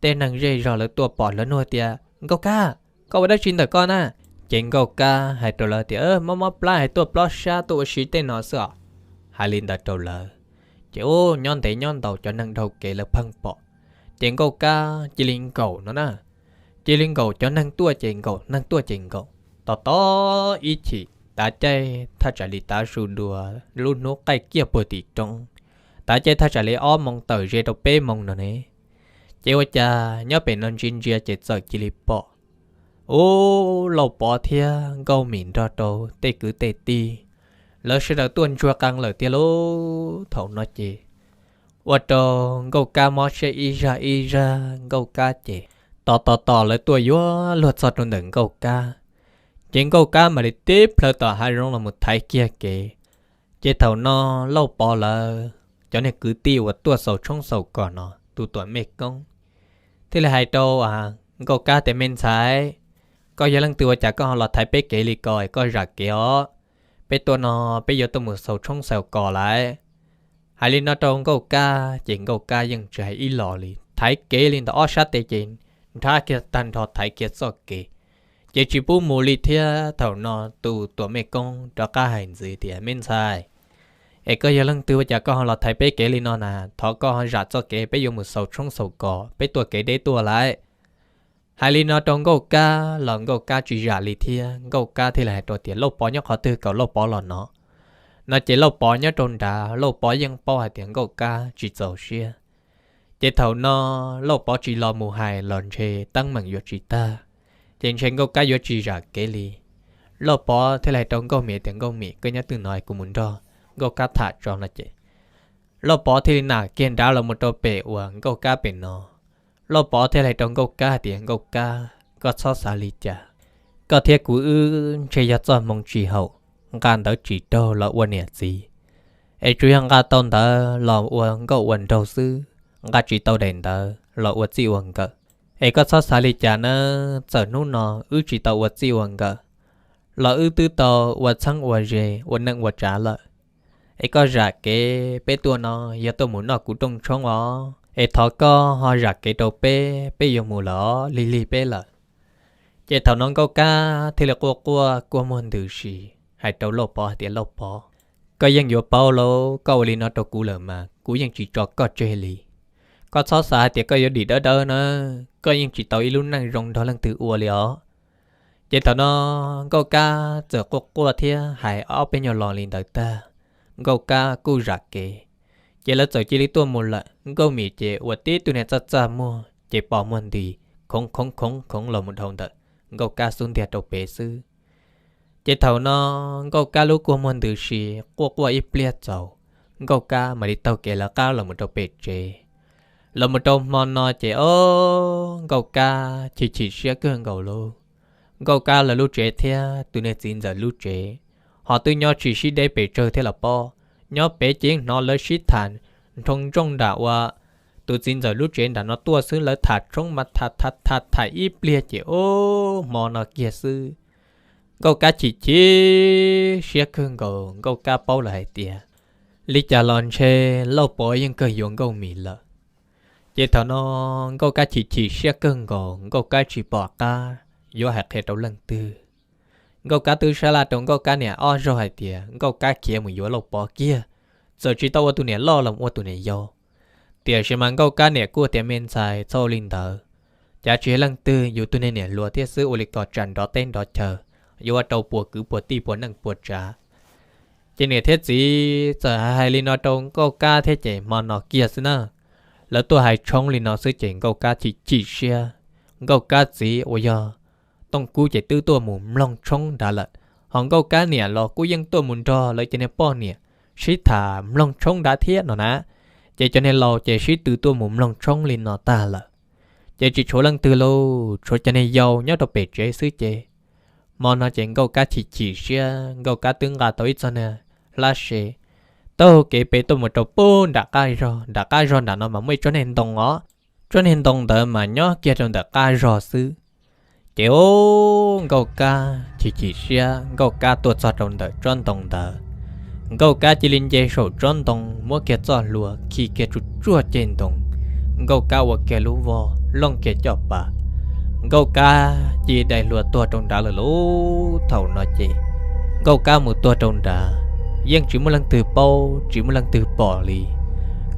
Tej neeg zej zog lawv tuaj pom lawv nug tias, Nkauj Kab, koj ua dab tsi ntawm koj na? Ces Nkauj Kab hais rau lawv tias, Mob mob plab es tuaj plob sab tuaj ua si tej no xwb os. Hais li ntawd rau lawv, ces ub, nyob ntev nyob ntau cov neeg dhau kev lawv pheej pom. Ces Nkauj Kab cia li nkaum no na, cia li nkaum cov neeg tuaj ces nkaum, neeg tuaj ces nkaum, tos tos ib chim tav caij thaj tsam li tav su dua lub hnub qaij kiag puag tim roob, tav caij thaj tsam li ob moos tawm ze rau peb moos no ne. Ces ua cas nyob pem no ntsia ntsia ces txawm cia li pom, ub, Lauj Pov thiab Nkauj Mim nrog rau tej kwv tej tij, lawv sawv daws tuaj ntsuag qee lawm tiag lauj. Thaum no ces ua rau Nkauj Kab mob siab ib zaj ib zaj, Nkauj Kab ces tos tos tos lawv tuaj yuav luag txog rau ntawm Nkauj Kab, ces Nkauj Kab mam li tib plhaw tom hav zoov los mus thaiv kiag kev. Ces thaum no Lauj Pov lawv cov niag kwv tij uas tuaj xaus tshoob xaus kos no tus tuam mej koob thiaj li hais rau Nkauj Kab tias, Me ntxhais, koj yog leej twg ua cas koj ho los thaiv peb kev li ko es koj zam kev os. Peb tuaj no peb yuav tuaj mus xaus tshoob xaus kos lawm. Hais li no rau Nkauj Kab ces Nkauj Kab yeej tsis hais ib los li, thaiv kev li ntawm ob sab tes ces nrhab kiag tag nrho thaiv kiag txoj kev, ces tsis pub mus li thiab. Thaum no tus tuam mej koob rov qab hais ntxiv tias, Me ntxhais, es koj yog leej twg ua cas koj ho los thaiv peb kev li no na? Thov koj ho zam txoj kev, peb yuav mus xaus tshoob xaus kos, peb tuaj kev deb tuaj lawm. Hais li no rau Nkauj Kab los Nkauj Kab tsis zam li thiab. Nkauj Kab thiaj li hais rau tias, Lauj Pov nyob qhov twg kom Lauj Pov los no? No ces Lauj Pov nyob rau nrad, Lauj Pov yeej paub hais tias Nkauj Kab tsis txaus siab. Ces thaum no Lauj Pov tsis los mus hais los ntshe teeb meem yuav tsis tag, ces ntshe Nkauj Kab yuav tsis zam kev li. Lauj Pov thiaj li hais rau Nkauj Mim tias, Nkauj Mim, koj nyob twg no kuv mus nrog Nkauj Kab tham tso no ces Lauj Pov thiaj li nam kiag nrad los mus rau pem uas Nkauj Kab pem no. Lauj Pov thiaj li hais rau Nkauj Kab hais tias, Nkauj Kab, koj txhob xav li cas, koj thiab kuv wb ntshe yog txoj hmoo tsis haum, nqa ntawv tsis raug los ua niam txiv, es tsuas yog nqa tau ntawv los ua nkauj ua nraug xwb, nqa tsis tau daim ntawv los ua txij ua nkawm. Es koj txhob xav li cas nawb, txawm hnub no wb tsis tau ua txij ua nkawm los wb twb tau ua txheeb ua ze, ua neej ua tsav lawm. Es koj zam kev, peb tuaj no yog tuaj mus noj kuv rooj tshoob os, es thov koj ho zam kev rau peb, peb yuav mus lawm os, lig lig peb lawm. Ces thaum no Nkauj Kab thiaj li quaj quaj kua muag ntws si hais rau Lauj Pov hais tias, Lauj Pov, koj yeej yuav paub lauj, koj ua li no rau kuv lawm mas kuv yeej tsis tso koj tseg li. Koj txhob xav hais tias koj yuav dim dawb dawb na, koj yeej tsis tau ib lub neej zoo nrog leej twg ua li os. Ces thaum no Nkauj Kab txawm quaj quaj thiab hais ob peb nyuag lo li ntawd tag, Nkauj Kab kuj zam kev. Ces lawv txawm cia li tuaj mus lawm, Nkauj Mim ces ua tib tug niag txaj txaj muag ces pos muag nti khoov khoov khoov khoov los mus dhau ntawm Nkauj Kab xub ntiag rau pem xwb. Ces thaum no Nkauj Kab lub kua muag ntws si, quaj quaj ib pliag txaus, Nkauj Kab mam li taug kev lawv qab los mus rau pem tsev. Los mus rau hmo no ces o, Nkauj Kab chim chim siab kawg nkaus lauj. Nkauj Kab lawv lub tsev thiab tus niag txiv ntxawm lub tsev ho twb nyob tsis sib deb pes tsawg thiab los pob. Nyob pem ces yeej hnov lawv sib tham nroo ntsooj nram ua tus txiv ntxawm lub tsev nram no tuaj xwb, lawv tham tshoob mas tham tham tham tham ib pliag ces o, hmo no kiag xwb. Nkauj Kab chim chim siab kawg nkaus, Nkauj Kab paub lawm hais tias li cas los ntshe Lauj Pov yeej kawg yuav Nkauj Mim lawm. Ces thaum no Nkauj Kab chim chim siab kawg nkaus, Nkauj Kab tsis pom qab yuav hais qhia rau leej twg. Nkauj Kab twb sab laj rau Nkauj Kab niam ob zaug hais tias Nkauj Kab khiav mus yuav Lauj Pov kiag, txawm tsis tau ua tus niam loj los ua tus niam yau. Tiam sis mas Nkauj Kab niam kuj tias, Me ntxhais, txhob ua li ntawd, cav tsis yog leej twg, yus tus niag niam hluas thiab xwb, ua li ko tsam nrov teb nrov chaw yuav ua rau puas kwv puas tij puas neej puas tsav. Ces niam thiab txiv txawm hais li no rau Nkauj Kab thiab ces hmo no kiag xwb na, lawv tuaj hais tshoob li no xwb ces Nkauj Kab chim chim siab. Nkauj Kab txiv uas yog Tooj Kub ces twb tuaj mus mloog tshoob nrad lawm, ho Nkauj Kab niam los kuj yeej tuaj mus nrog lawv cov niag poj niam sib tham mloog tshoob nrad thiab no na. Ces cov niag laus ces sib tw tuaj mus mloog tshoob li no tag lawm, ces tsis tshuav leej twg lauj, tshuav cov niag yau nyob rau pem tsev xwb ces Hmo no ces Nkauj Kab chim chim siab, Nkauj Kab twb nqa tau ib txoj niag hlab se taug kev pem tuaj mus rau pem nram qab zog. Nram qab zog nram no mas muaj ib tsob niag ntoo os. Tsob niag ntoo ntawd mas nyob kiag rau ntawm qab zog xwb. Ces o, Nkauj Kab chim chim siab, Nkauj Kab tuaj txog rau ntawm tsob ntoo ntawd, Nkauj Kab cia li nce saum tsob ntoo, muab kiag txoj hlua khi kiag tsuj tsuag ceg ntoo, Nkauj Kab ua kiag lub voj looj kiag caj pas, Nkauj Kab cia li dai hlua tuag rau nrad lawm lauj. Thaum no ces Nkauj Kab mus tuag rau nrad, yeej tsis muaj leej twg paub, tsis muaj leej twg pom li.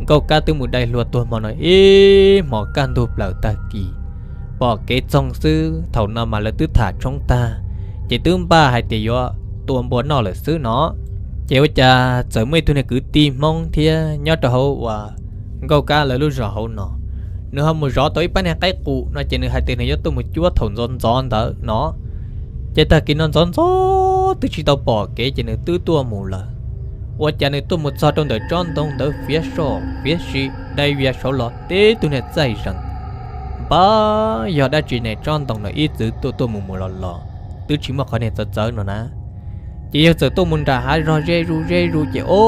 Nkauj Kab twb mus dai hlua tuag hmo no ib hmos kaj ntug plaws tag kis, pom kev txoog xwb. Thaum no mas lawv twb tham tshoob tag, ces twb npaj hais tias yuav tua npua noj lawm xwb no. Ces ua cas txawm muaj ib tug niag kwv tij Hmoob thiab nyob rau hauv uas Nkauj Kab lawv lub zos hauv no, nws ho mus zov tau ib pab niag qaib qus no ces nws hais tias nws yuav tuaj mus cuab thaum ntxov ntxov ntawd no. Ces tag kis no ntxov ntxov twb tsis tau pom kev ces nws twb tuaj mus lawm. Ua cas nws tuaj mus txog rau ntawm tsob ntoo ntawd fiav soj fiav si dai vias saud los tib tug niag txaij zees. Npab yog dab tsi ne, tsob ntoo no ib txwm tuaj tuaj mus mus los los twb tsis muaj qhov niag txawv txawv no na. Ces yawg txawm tuaj mus nram hav zog ze zuj ze zuj ces o,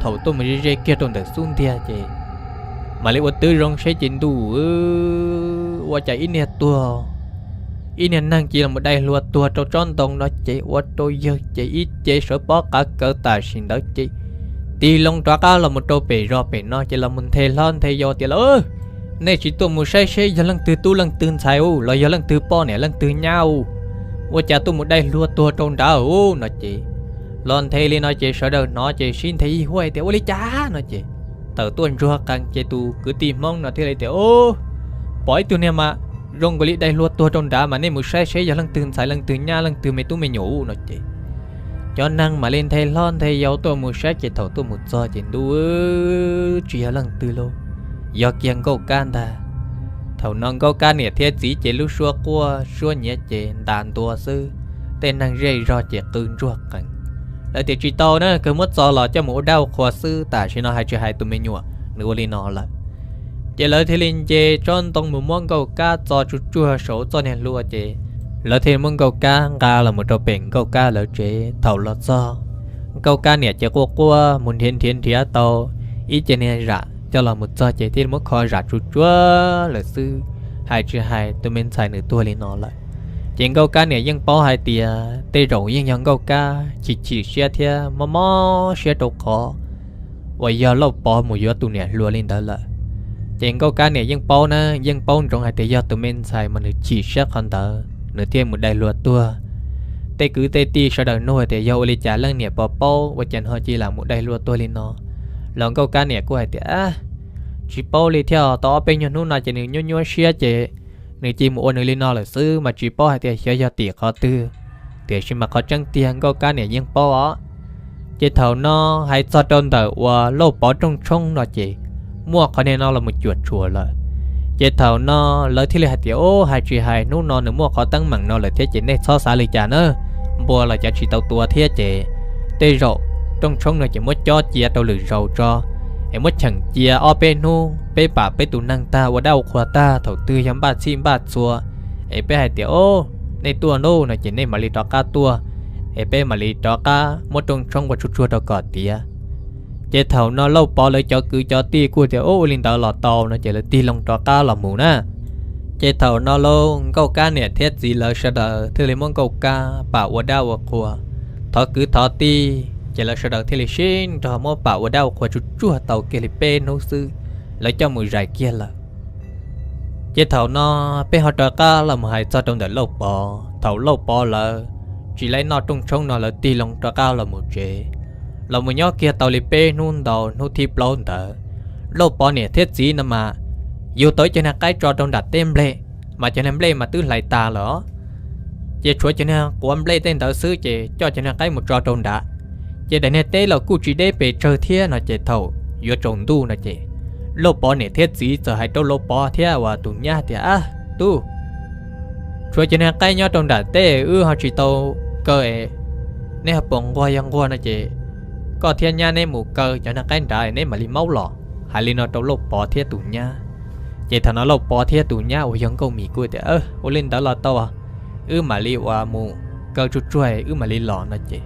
thaum tuaj mus ze ze kiag rau ntawm xub ntiag ces mam li ua twb zoo saib ces ntuj, ua cas ib niag tuag, ib niag neeg cia li los dai hlua tuag rau tsob ntoo no ces ua rau yawg ces ib ce sawv pob qav kaws tam sim ntawd ces tig loo rov qab los mus rau pem zos pem no ces los mus nthe hlob nthe yau tias, Lauj, nej tsis tuaj mus saib seb yog leej twg tub leej twg ntxhais u los yog leej twg poj niam leej twg nyab u, ua cas tuaj mus dai hlua tuag rau nrad u no ces los nthe li no ces sawv daws hnov ces sib nthe ib huaj tias, Ua li cas no ces tawm tuaj ntsuag qees ces tus kwv tij Hmoob no thiaj li tias, Pom ib tug niag mas zoo nkaus li dai hlua tuag rau nrad mas nej mus saib seb yog leej twg ntxhais leej twg nyab leej twg me tub me nyuam u no ces cov neeg mam li nthe hlob nthe yau tuaj mus saib ces thaum tuaj mus txog ces ntuj, tsis yog leej twg lauj, yog kiag Nkauj Kab ntag. Thaum no Nkauj Kab niam thiab txiv ces lub suab quaj suab nyiav ces ntas ntua xwb, tej neeg zej zog ces qw ntsuag qees. Lawv tias, Tsis tau na, kawg muab txo los coj mus ua dab ua qhua xwb, tam sim no hais tsis hais tus me nyuam nws ua li no lawm. Ces lawv thiaj li nce tsob ntoo mus muab Nkauj Kab txo tsuj tsuag saum txoj niag hlua ces lawv thiaj li muab Nkauj Kab nqa los mus rau pem Nkauj Kab lawv tsev. Thaum los txog, Nkauj Kab niam ces quaj quaj mus nrhiav nrhiav nrhiav tau ib ce niag zam coj los mus txog ces thiaj li muab kho zam tsuj tsuag lawm xwb, hais tsis hais tus me ntxhais nws tuag li no lawm. Ces Nkauj Kab niam yeej paub hais tias tej zaum yeej yog Nkauj Kab chim chim siab thiab mob mob siab rau qhov uas yog Lauj Pov mus yuav tus niam hluas li ntawd lawm. Ces Nkauj Kab niam yeej paub na, yeej paub ntsoov hais tias yog tus me ntxhais mas nws chim siab qhov ntawd nws thiaj mus dai hlua tuag. Tej kwv tej tij sawv daws nug tias yog ua li cas leej niam pov paub ua cas ho cia li lam mus dai hlua tuag li no. Los Nkauj Kab niam kuj hais tias, Tsis paub li thiab, tau ob peb nyuag hnub no ces nws nyuaj nyuaj siab ces nws cia li mus ua nws li no lawm xwb mas tsis paub hais tias xyov yog tim qhov twg. Tiam sis mas qhov tseeb tiag Nkauj Kab niam yeej paub os. Ces thaum no hais txog rau ntawm uas Lauj Pov rooj tshoob no ces muaj qhov niag no los mus cuam tshuam lawm. Ces thaum no lawv thiaj li hais tias, Ub, hais tsis hais hnub no nws muaj qhov teeb meem no lawm thiab ces nej txhob xav li cas na, npua los cov tsis tau tua thiab ces tej zaum rooj tshoob no ces muab cob cia rau lwm zaus tso, es muab cheem cia ob peb hnub peb pam peb tus neeg tag ua dab ua qhua tag thaum twg yog npaj txhij npaj txhua es peb hais tias, Ub, nej tuaj ntuj no ces nej mam li rov qab tuaj, es peb mam li rov qab muab rooj tshoob ua tsuag tsuag rau kom tiav. Ces thaum no Lauj Pov lawv cov kwv cov tij kuj tias, Ub, ua li ntawd los tau no ces lawv tig loo rov qab los mus na. Ces thaum no lauj Nkauj Kab niam thiab txiv lawv sawv daws thiaj li muab Nkauj Kab pam ua dab ua qhua, thov kwv thov tij ces lawv sawv daws thiaj li sib nrog muab pam ua dab ua qhua tsuag tsuag tau kiag li peb hnub xwb, lawv coj mus zais kiag lawm. Ces thaum no peb ho rov qab los mus hais txog rau ntawm Lauj Pov. Thaum Lauj Pov lawv tsis laib noj rooj tshoob no lawv tig loo rov qab los mus tsev, los mus nyob kiag tau li peb hnub ntau hnub thib plaub ntawd, Lauj Pov niam thiab txiv no mas yug tau ib cov niag qaib tso rau nram teb nplej, mas cov niag nplej mas twb hlais tas lawm os. Ces tshuav cov niag quav nplej tej ntawd xwb ces coj cov niag qaib mus tso rau nrad. Ces daim niag teb los kuj tsis deb pes tsawg thiab no ces thaum yuav tsaus ntuj no ces Lauj Pov niam thiab txiv txawm hais rau Lauj Pov thiab uas tus nyab tias, Ab tub, tshuav cov niag qaib nyob rau nram teb wb ho tsis tau kaw es neb ho puas nquag? Yog nquag no ces koj thiab nyab neb mus kaw cov niag qaib nrad neb mam li maub los. Hais li no rau Lauj Pov thiab tus nyab. Ces thaum no Lauj Pov thiab tus nyab uas yog Nkauj Mim kuj tias, Ua li ntawd los tau, wb mam li uas mus kaw tsuag tsuag wb mam li los no ces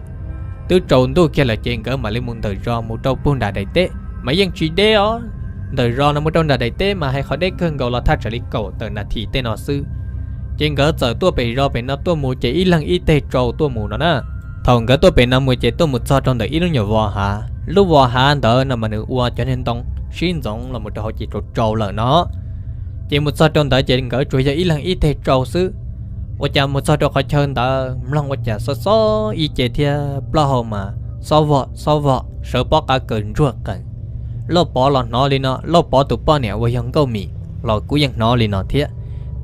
twb tsaus ntuj kiag lawm ces nkawd mam li mus ntawm zos mus rau puag nram daim teb mas yeej tsis deb os. Ntawm zos no mus rau nram daim teb mas hais qhov deb kawg nkaus los thaj tsam li kaum tawm nas this tej no xwb. Ces nkawd txawm tuaj pem zos pem no tuaj mus ces ib leeg ib teg tsau tuaj mus no na. Thaum nkawd tuaj pem no mus ces tuaj mus txog rau ntawm ib lub nyuam vos hav, lub vos hav ntawd no mas nws ua cov niag ntoo sib ntxoov los mus rau hauv ces tsau tsau lawm no. Ces mus txog rau ntawd ces nkawd tsuas yog ib leeg ib teg tsau xwb. Ua cas mus txog rau qhov chaw ntawd mloog ua cas xob xob ib ce thiab plaub hau mas xob vog xob vog sawv pob qa kawg ntsuag qees. Lauj Pov los hnov li no, Lauj Pov tus poj niam uas yog Nkauj Mim los kuj yeej hnov li no thiab.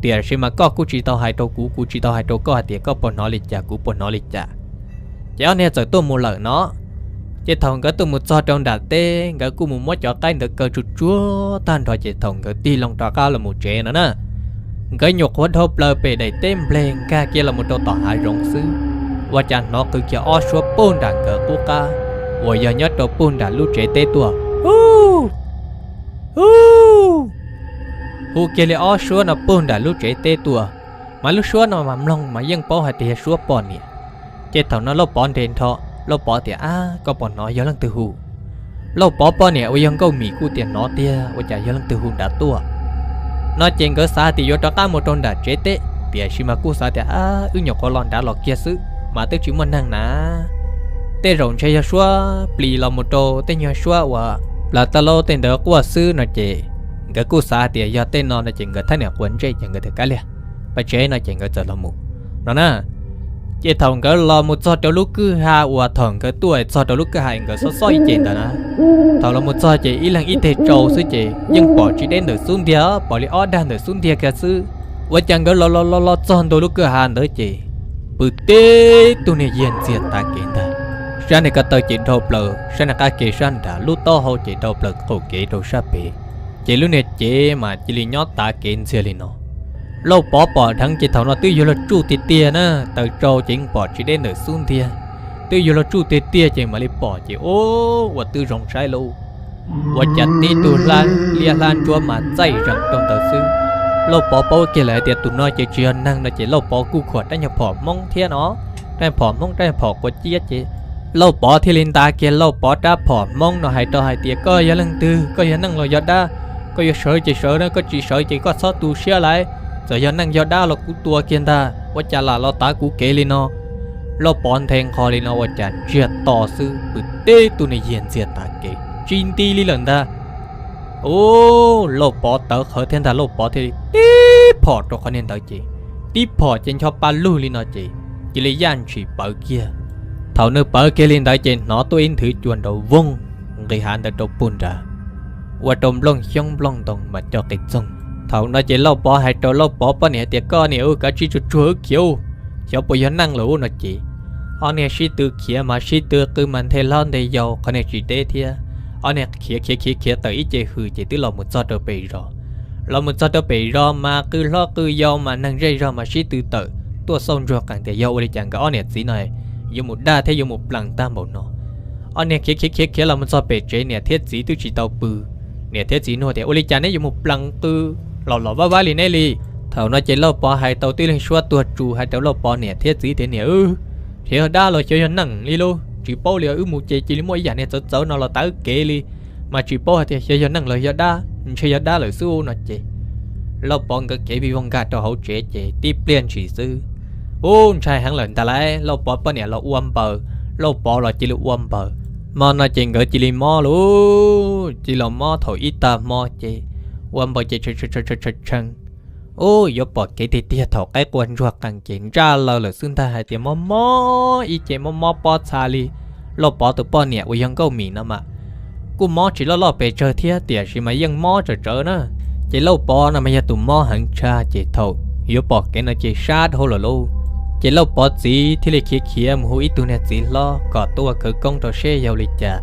Tiam sis mas koj kuj tsis tau hais rau kuv, kuv tsis tau hais rau koj hais tias koj puas hnov li cas kuv puas hnov li cas. Ces ob niag txawm tuaj mus lawm no. Ces thaum nkawd tuaj mus txog rau nram teb nkawd kuj mus muab cov qaib ntawd kaw tsuag tsuag tag nrho ces thaum nkawd tig loo rov qab los mus tsev no na, nkawd nyuam qhuav dhau plaws pem daim teb npleg nkag kiag los mus rau tom hav zoov xwb, ua cas hnov qw kiag ob suab puag nram nkawd qub qab uas yog nyob rau puag nram lub tsev teb tuaj, hu, hu, hu kiag li ob suab no puag nram lub tsev teb tuaj. Mas lub suab no mas mloog mas yeej paub hais tias yog suab poj niam. Ces thaum no Lauj Pov nres nrho, Lauj Pov tias, Ab, koj puas hnov yog leej twg hu? Lauj Pov poj niam uas yog Nkauj Mim kuj tias, Hnov tiag, ua cas yog leej twg hu nrad tuaj? No ces nkawd xav hais tias yuav rov qab mus rau nram tsev teb, tiam sis mas kuj xav tias, Ab, wb nyuam qhuav los nrad los kiag xwb mas twb tsis muaj neeg na. Tej zaum ntshe yog suab plis los mus rau tej nyuag suab uas plas taj laub tej ntawd quaj xwb no ces nkawd kuj xav hais tias yog tej no no ces nkawd thab niam quav ntsej ces nkawd tias, Kav liam, pab tsev no ces nkawd txawm los mus no na. Ces thaum nkawd los mus txog rau lub kwj ha uas thaum nkawd tuaj txog rau lub kwj ha nkawd xob xob ib ce ntawd na, thaum los mus txog ces ib leeg ib teg tsau xwb ces yeej pom tsis deb ntawm xub ntiag, pom li ob dag ntawm xub ntiag kiag xwb. Ua cas nkawd los los los los txog ntua lub kwj ha ntawd ces pw tib tug niag yiag ntxiag tav kev ntag. Sab niag ko taw ces dhau plaws sab niag qab kev sab nrad, lub taub hau ces dhau plaws qaum kev rau sab pem, ces lub niag cev mas cia li nyob tav kev ntxiag li no. Lauj Pov pom dheev ces thaum no twb yuav luag tsuj tiag tiag na, taws tsau ces yeej pom tsis deb ntawm xub ntiag. Twb yuav luag tsuj tiag tiag ces mam li pom ces ua twb zoo saib lauj. Ua cas tib tug liab hlab ntsuab mas txaij zees rau ntawd xwb. Lauj Pov paub kiag lawm hais tias tus no ces tsis yog neeg no ces Lauj Pov kuj khuam rab nyuag phom Hmoob thiab no, rab phom Hmoob rab phom quav ciab ces Lauj Pov thiaj li nta kiag Lauj Pov rab phom Hmoob no hais rau hais tias, Koj yog leej twg? Koj yog neeg los yog dab? Koj yuav sawv ces sawv na, koj tsis sawv ces koj txhob tu siab lauj. Txawm yog neeg yog dab los kuv tua kiag ntag, ua cas lam los tav kuv kev li no? Lauj Pov nthe nqho li no ua cas ntsiag to xwb pw tib tug niag yiag ntxiag tav kev tsis nti li lawm ntag. Ub, Lauj Pov tawv qhawv thiab ntag, Lauj Pov thiaj li tib phom rau qhov niag ntawd ces tib phom ces ncho pa lug li no ces cia li yaj ntshis pawv kiag. Thaum nws pawv kiag li ntawd ces hnov tuaj ib nthwv cua nrov voog nqis hav ntawd rau puag nrad, ua rau nplooj xyoob nplooj ntoo mas co qis txoog. Thaum no ces Lauj Pov hais rau Lauj Pov poj niam hais tias, Koj niam ub, kav tsij tsuag tsuag wb khiav ub, xyov puas yog neeg lawm ub no ces ob niag sib tw khiav mas sib tw qw mas nthe hlob nthe yau, qhov niag tsis deb thiab. Ob niag khiav khiav khiav khiav tawm ib ce hws ces twb los mus txog rau pem zos. Los mus txog rau pem zos mas qw hlob qw yau mas neeg zej zog mas sib tw tawm tuaj xauj ntsuag qees tias yog ua li cas nkawd ob niam txiv no yuav mus daj thiab yuav mus plees tag npaum no. Ob niag khiav khiav khiav khiav los mus txog pem tsev niam thiab txiv twb tsis tau pw. Niam thiab txiv nug tias, Ua li cas neb yuav mus plees qw los los vaj vaj li neb li? Thaum no ces Lauj Pov hais tau tib leeg suab tuag tsus hais rau Lauj Pov niam thiab txiv tias, Niam, wb xyov yog dab los xyov yog neeg li lauj, tsis paub li, wb mus ces cia li muaj ib yam niag txawv txawv no los tav wb kev li, mas tsis paub hais tias xyov yog neeg los yog dab, ntshe yog dab lawm xwb no ces Lauj Pov nkawd kev vij voog nkag rau hauv tsev ces tib pliag ntshis xwb, ub, ntshai heev lawm ntag lauj. Lauj Pov poj niam los ua npaws, Lauj Pov los cia li ua npaws. Hmo no ces nkawd cia li mob lauj, cia li los mob thaum ib tag hmo ces ua npaws ces tshee tshee. Ub, yuav pom kev tiag tiag thaum qaib qua ntsuag qees ces ntsaj laws lawm xwb ntag, hais tias mob mob ib ce mob mob pob txha li. Lauj Pov tus poj niam uas yog Nkauj Mim no mas kuj mob tsis loj loj pes tsawg thiab, tiam sis mas yeej mob tsawv tsawv na. Ces Lauj Pov no mas yog tus mob heev tshaj, ces thaum yuav pom kev no ces sab dhau lawm lauj. Ces Lauj Pov txiv thiaj li khiav khiav mus hu ib tug niag txiv hlob kom tuaj ua khawv koob rau seb yog ua li cas.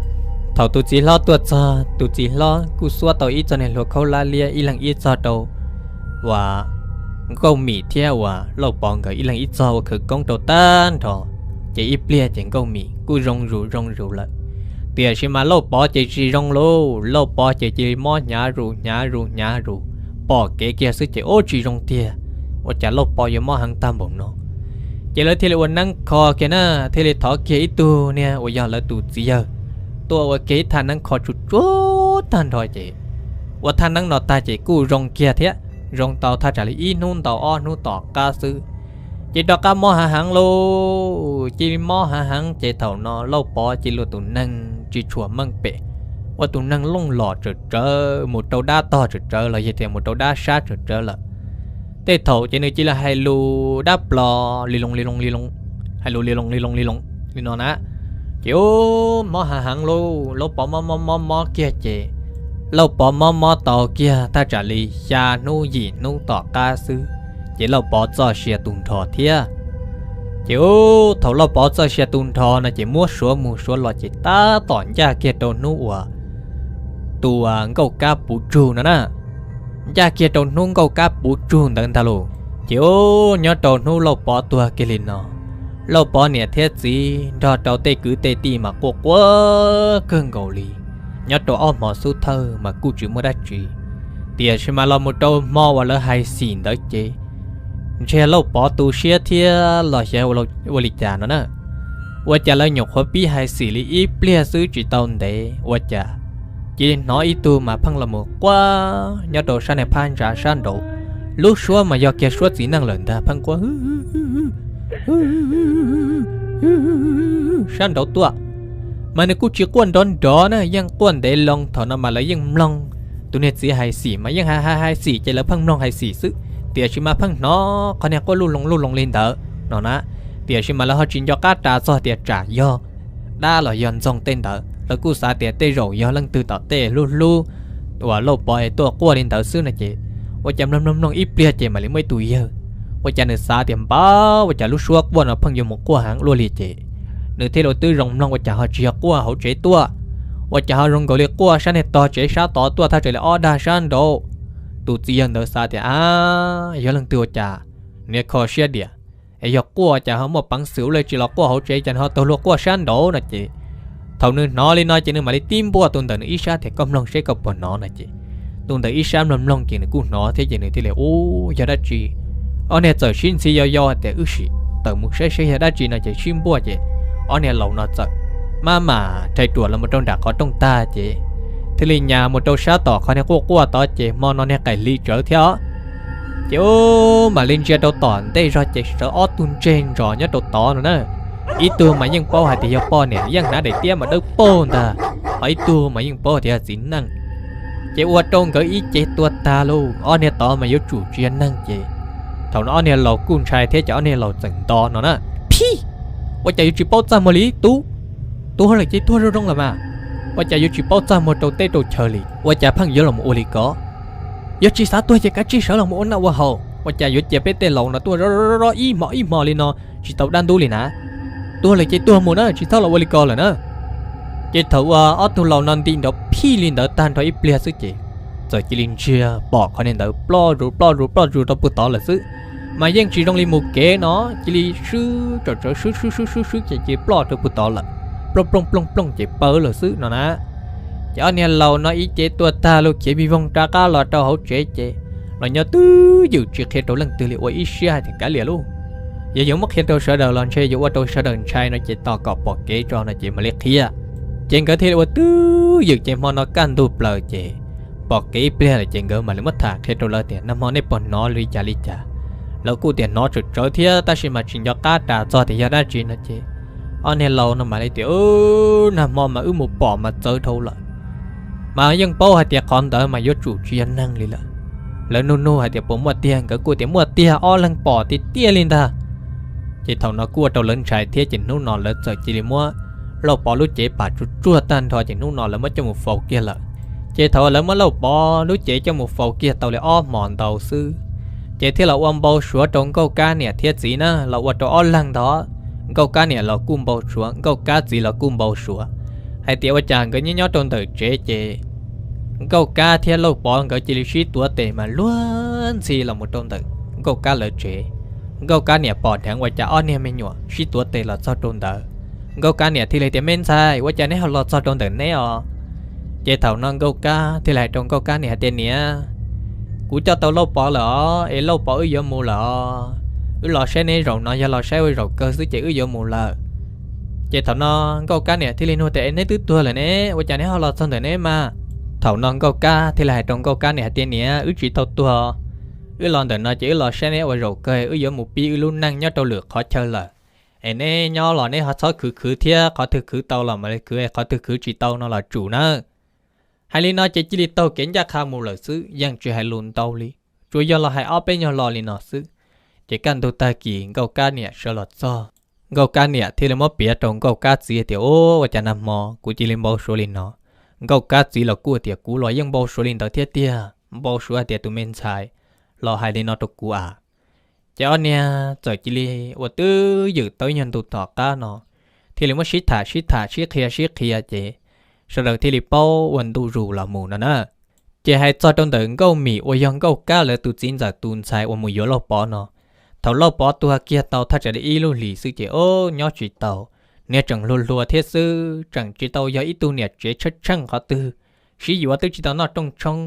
Thaum tus txiv hlob tuaj txog, tus txiv hlob kuj xuab tau ib txoj niag hlua khaub lab liab ib leeg ib txoj rau uas Nkauj Mim thiab uas Lauj Pov nkawd ib leeg ib txoj ua khawv koob rau tag nrho. Ces ib pliag ces Nkauj Mim kuj zoo zus zoo zus lawm. Tiam sis mas Lauj Pov ces tsis zoo lauj, Lauj Pov ces cia li mob hnyav zus hnyav zus hnyav zus, pom kev kiag xwb ces ub tsis zoo tiag, ua cas Lauj Pov yuav mob heev tag npaum no? Ces lawv thiaj li ua neeb kho kiag na, thiaj li thov kiag ib tug niag uas yog lawv tus txiv yawg tuaj ua kiag ib thaj neeb kho tsuj tsuag tag nrho ces ua thaj neeb no tag ces kuj zoo kiag thiab, zoo tau thaj tsam li ib hnub ntau ob hnub tom qab xwb ces rov qab mob hav heev lauj. Cia li mob hav heev ces thaum no Lauj Pov cia li ua tus neeg tsis tshua meej pem, ua tus neeg looj los tsawm tsawv mus rau dab tog tsawm tsawv los yog tias mus rau dab sab tsawm tsawv lawm. Tej thaum ces nws cia li hais lus dab plos li loo li loo li loo, hais lus li loo li loo li loo li no na. Ces ub, mob hav heev lauj, Lauj Pov mob mob mob mob kiag ces Lauj Pov mob mob tau kiag thaj tsam li xya hnub yim hnub tom qab xwb ces Lauj Pov txoj sia tu nrho thiab. Ces ub, thaum Lauj Pov txoj sia tu nrho no ces muab suav mus suav los ces tab tom ncaj kiag rau hnub uas tus Nkauj Kab puv tsug no na. Ncaj kiag rau hnub Nkauj Kab puv tsug ntawd ntag lauj. Ces ub, nyob rau hnub Lauj Pov tuag kiag li no, Lauj Pov niam thiab txiv nrog rau tej kwv tej tij mas quaj quaj kawg nkaus li. Nyob rau ob hmo xub thawj mas kuj tsis muaj dab tsi, tiam sis mas los mus rau hmo uas lawv hais xim ntawd ces ntshe Lauj Pov tu siab thiab los xyov ua li cas no na. Ua cas lawv nyuam qhuav pib hais xim li ib pliag xwb tsis tau ntev ua cas cia li hnov ib tug mas pheej los mus quaj nyob rau sab niag phab ntsa sab nraud. Lub suab mas yog kiag suab txiv neej lawm ntag, pheej quaj sab nraud tuaj. Mas nws kuj tsis quaj nrov nrov na, yeej quaj ntev loo. Thaum no mas lawv yeej mloog tus niag txiv hais xim mas yeej hais hais hais xim ces lawv pheej mloog hais xim xwb, tiam sis mas pheej hnov qhov niag quaj luj loo luj loo li ntawd no na. Tiam sis mas lawv ho tsis nco qab ras txog tias tsam yog dab los yog ntxoog tej ntawd, lawv kuj xav tias tej zaum yog leej twg tom tej hlub hlub uas Lauj Pov es tuaj quaj li ntawd xwb no ces ua cas mloog mloog mloog ib pliag ces mam li muaj ib tug yawg, ua cas nws xav tias npab ua cas lub suab quaj no pheej yuav mus quaj heev luaj li ces nws thiaj li ua twb zoo mloog ua cas ho tsis yog quaj hauv tsev tuaj, ua cas ho zoo nkaus li quaj sab niag tog tsev sab tod tuaj thaj tsam li ob dag sab nraud. Tus txiv yawg ntawd xav tias a, yog leej twg ua cas nws kho siab diam, es yog quaj cas ho muaj peev xwm ua li tsis los quaj hauv tsev cas nws ho taug luag quaj sab nraud no ces thaum nws hnov li no ces nws mam li tib npuaj tus ntawm nws ib sab tias koj mloog seb koj puas hnov no ces tus ntawm ib sab mloog mloog ces nws kuj hnov thiab ces nws thiaj li ub yog dab tsi. Ob niag txawm sib ntxhi yau yau hais tias wb sim tawm mus saib seb yog dab tsi no ces sib npuaj ces ob niag laus no txawm maj mam rhais ruam los mus rau nram qhov rooj tag ces thiaj li nyas mus rau sab tom qhov niag quaj quaj tod ces hmo no niag qaim hli tsawv thiab os. Ces ub mam li ntsia rau tom ntej zog ces sawv ob tug ntseg ntsos nyob rau tod no na. Ib tug mas yeej paub hais tias yog poj niam yeej hnav daim tiab mas dawb paug ntag, ho ib tug mas yeej paub tias yog txiv neej. Ces ua rau nkawd ib ce tuag tag lauj, ob niag tod mas yuav tsum tsis yog neeg ces thaum no ob niag laus kuj ntshai thiab ces ob niag laus txawm nto no na. Phij! Ua cas yuav tsis paub txaj muag li tub? Tuag lawm ces tuag zoo zoo lawm mas, ua cas yuav tsis paub txaj muag rau teb rau chaw li? Ua cas pheej yuav los ua li ko? Yog tsis xav tuag ces kav tsij sawv los ua noj ua haus, ua cas yuav cia peb tej laus no tuaj ib hmo ib hmo li no tsis tau dab ntub li na? Tuag lawm ces tuag mus na, tsis txhob los ua li ko lawm na. Ces thaum uas ob tug laus no nti nrov phij li ntawd tag nrho ib pliag xwb ces txawm cia li ntsiag pom qhov niag ntawd ploj zus ploj zus ploj zus rau puag tod lawm xwb. Mas yeej tsis zoo li mus kev no, cia li swb tsam tsawv swb swb swb swb swb ces cia li ploj rau puag tod lawm, plooj plooj plooj plooj ces paws lawm xwb no na. Ces ob niag laus no ib ce tuag tag lub khiav vij voog rov qab los rau hauv tsev ces los nyob twj ywm tsis qhia rau leej twg li, ua ib siab hais tias kav liam lauj, yog yuav muab qhia rau sawv daws los ntshe yuav ua rau sawv daws ntshai no ces tos kom pom kev tso no ces mam li qhia. Ces nkawd thiaj li ua twj ywm ces hmo no kaj ntug plaws ces pom kev ib pliag lawm ces nkawd mam li muab tham qhia rau lawv tias nag hmo nej puas hnov li cas li cas. Lawv kuj tias hnov tsawm tsawv thiab tab sis mas tsis nco qab ras txog tias yog dab tsi no ces ob niag laus no mam li tias nag hmo mas wb mus pom mas txawv dhau lawm. Mas yeej paub hais tias qhov ntawd mas yuav tsum tsis yog neeg li lawm. Lawv nug nug hais tias puas muaj tiag, nkawd kuj tias muaj tiag, ob leeg pom tiag tiag li ntag. Ces thaum no kuj ua rau lawv ntshai thiab ces hnub no lawv txawm cia li muab Lauj Pov lub cev pam tsuj tsuag tag nrho ces hnub no lawv muab coj mus faus kiag lawm. Ces thaum lawv muab Lauj Pov lub cev coj mus faus kiag tau li ob hmos ntau xwb ces thiaj los ua npau suav rau Nkauj Kab niam thiab txiv na, los ua rau ob leeg ntag. Nkauj Kab niam los kuj npau suav, Nkauj Kab txiv los kuj npau suav, hais tias ua cas nkawd nyob nyob rau ntawm tsev ces Nkauj Kab thiab Lauj Pov nkawd cia li sib tuav tes mas luag ntxhi los mus rau ntawm Nkauj Kab lawv tsev. Nkauj Kab niam pom dheev ua cas ob niag me nyuam sib tuav tes los txog rau ntawd. Nkauj Kab niam thiaj li tias me ntxhais, ua cas neb ho los txog rau ntawm neb os? Ces thaum no Nkauj Kab thiaj li hais rau Nkauj Kab niam hais tias niam, kuv coj tau Lauj Pov lawm os, es Lauj Pov wb yuav mus lawm os. wb los saib neb zaum no yog los saib ua zaum kawg xwb ces wb yuav mus lawm. Ces thaum no Nkauj Kab niam thiaj li nug tias, Es neb twb tuag lawm ne, ua cas neb ho los txog ntawm neb mas? Thaum no Nkauj Kab thiaj li hais rau Nkauj Kab niam hais tias, Niam, wb tsis tau tuag, wb los ntawm no ces wb los saib neb ua zaum kawg, wb yuav mus pib wb lub neej nyob rau lwm qhov chaw lawm. Es neb nyob los neb ho txhob khwv khwv thiab, qhov twg khwv tau los mam li khwv, qhov twg khwv tsis tau no los tsum nawb. Hais li no ces cia li taug kev ncaj qha mus lawm xwb, yeej tsis hais lus ntau li, tsuas yog los hais ob peb nyuag lo li no xwb. Ces kaj ntug tag kis Nkauj Kab niam sawv los txog, Nkauj Kab niam thiaj li muab piav rau Nkauj Kab txiv tias, Ua cas nag hmo kuv cia li npau suav li no? Nkauj Kab txiv los kuj tias, Kuv los yeej npau suav li ntawd thiab tiag, npau suav hais tias tus me ntxhais los hais li no rau kuv a. Ces ob niag txawm cia li ua twj ywm tau ib nyuag ntu tom qab no, thiaj li muab sib tham sib tham sib qhia sib qhia ces sawv daws thiaj li paub ua ntu zus los mus no na. Ces hais txog rau ntawm Nkauj Mim uas yog Nkauj Kab lawv tus txiv ntxawm tus ntxhais uas mus yuav Lauj Pov no, thaum Lauj Pov tuag kiag tau thaj tsam li ib lub hlis xwb ces ob nyob tsis tau, niag tseem hluas hluas thiab xwb, tseem tsis tau yog ib tug niam tsev tshaj tsheej qhov twg, sib yuav twb tsis tau noj rooj tshoob,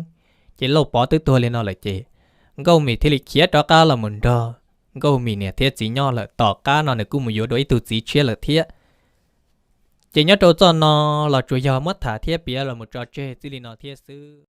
ces Lauj Pov twb tuag li no lawm ces Nkauj Mim thiaj li khiav rov qab los mus nrog Nkauj Mim niam thiab txiv nyob lawm. Tom qab no nws kuj mus yuav dua ib tug txiv tshiab lawm thiab. Ces nyob rau txoj no los tsuas yog muab tham thiab piav los mus tso tseg txij li no thiab xwb.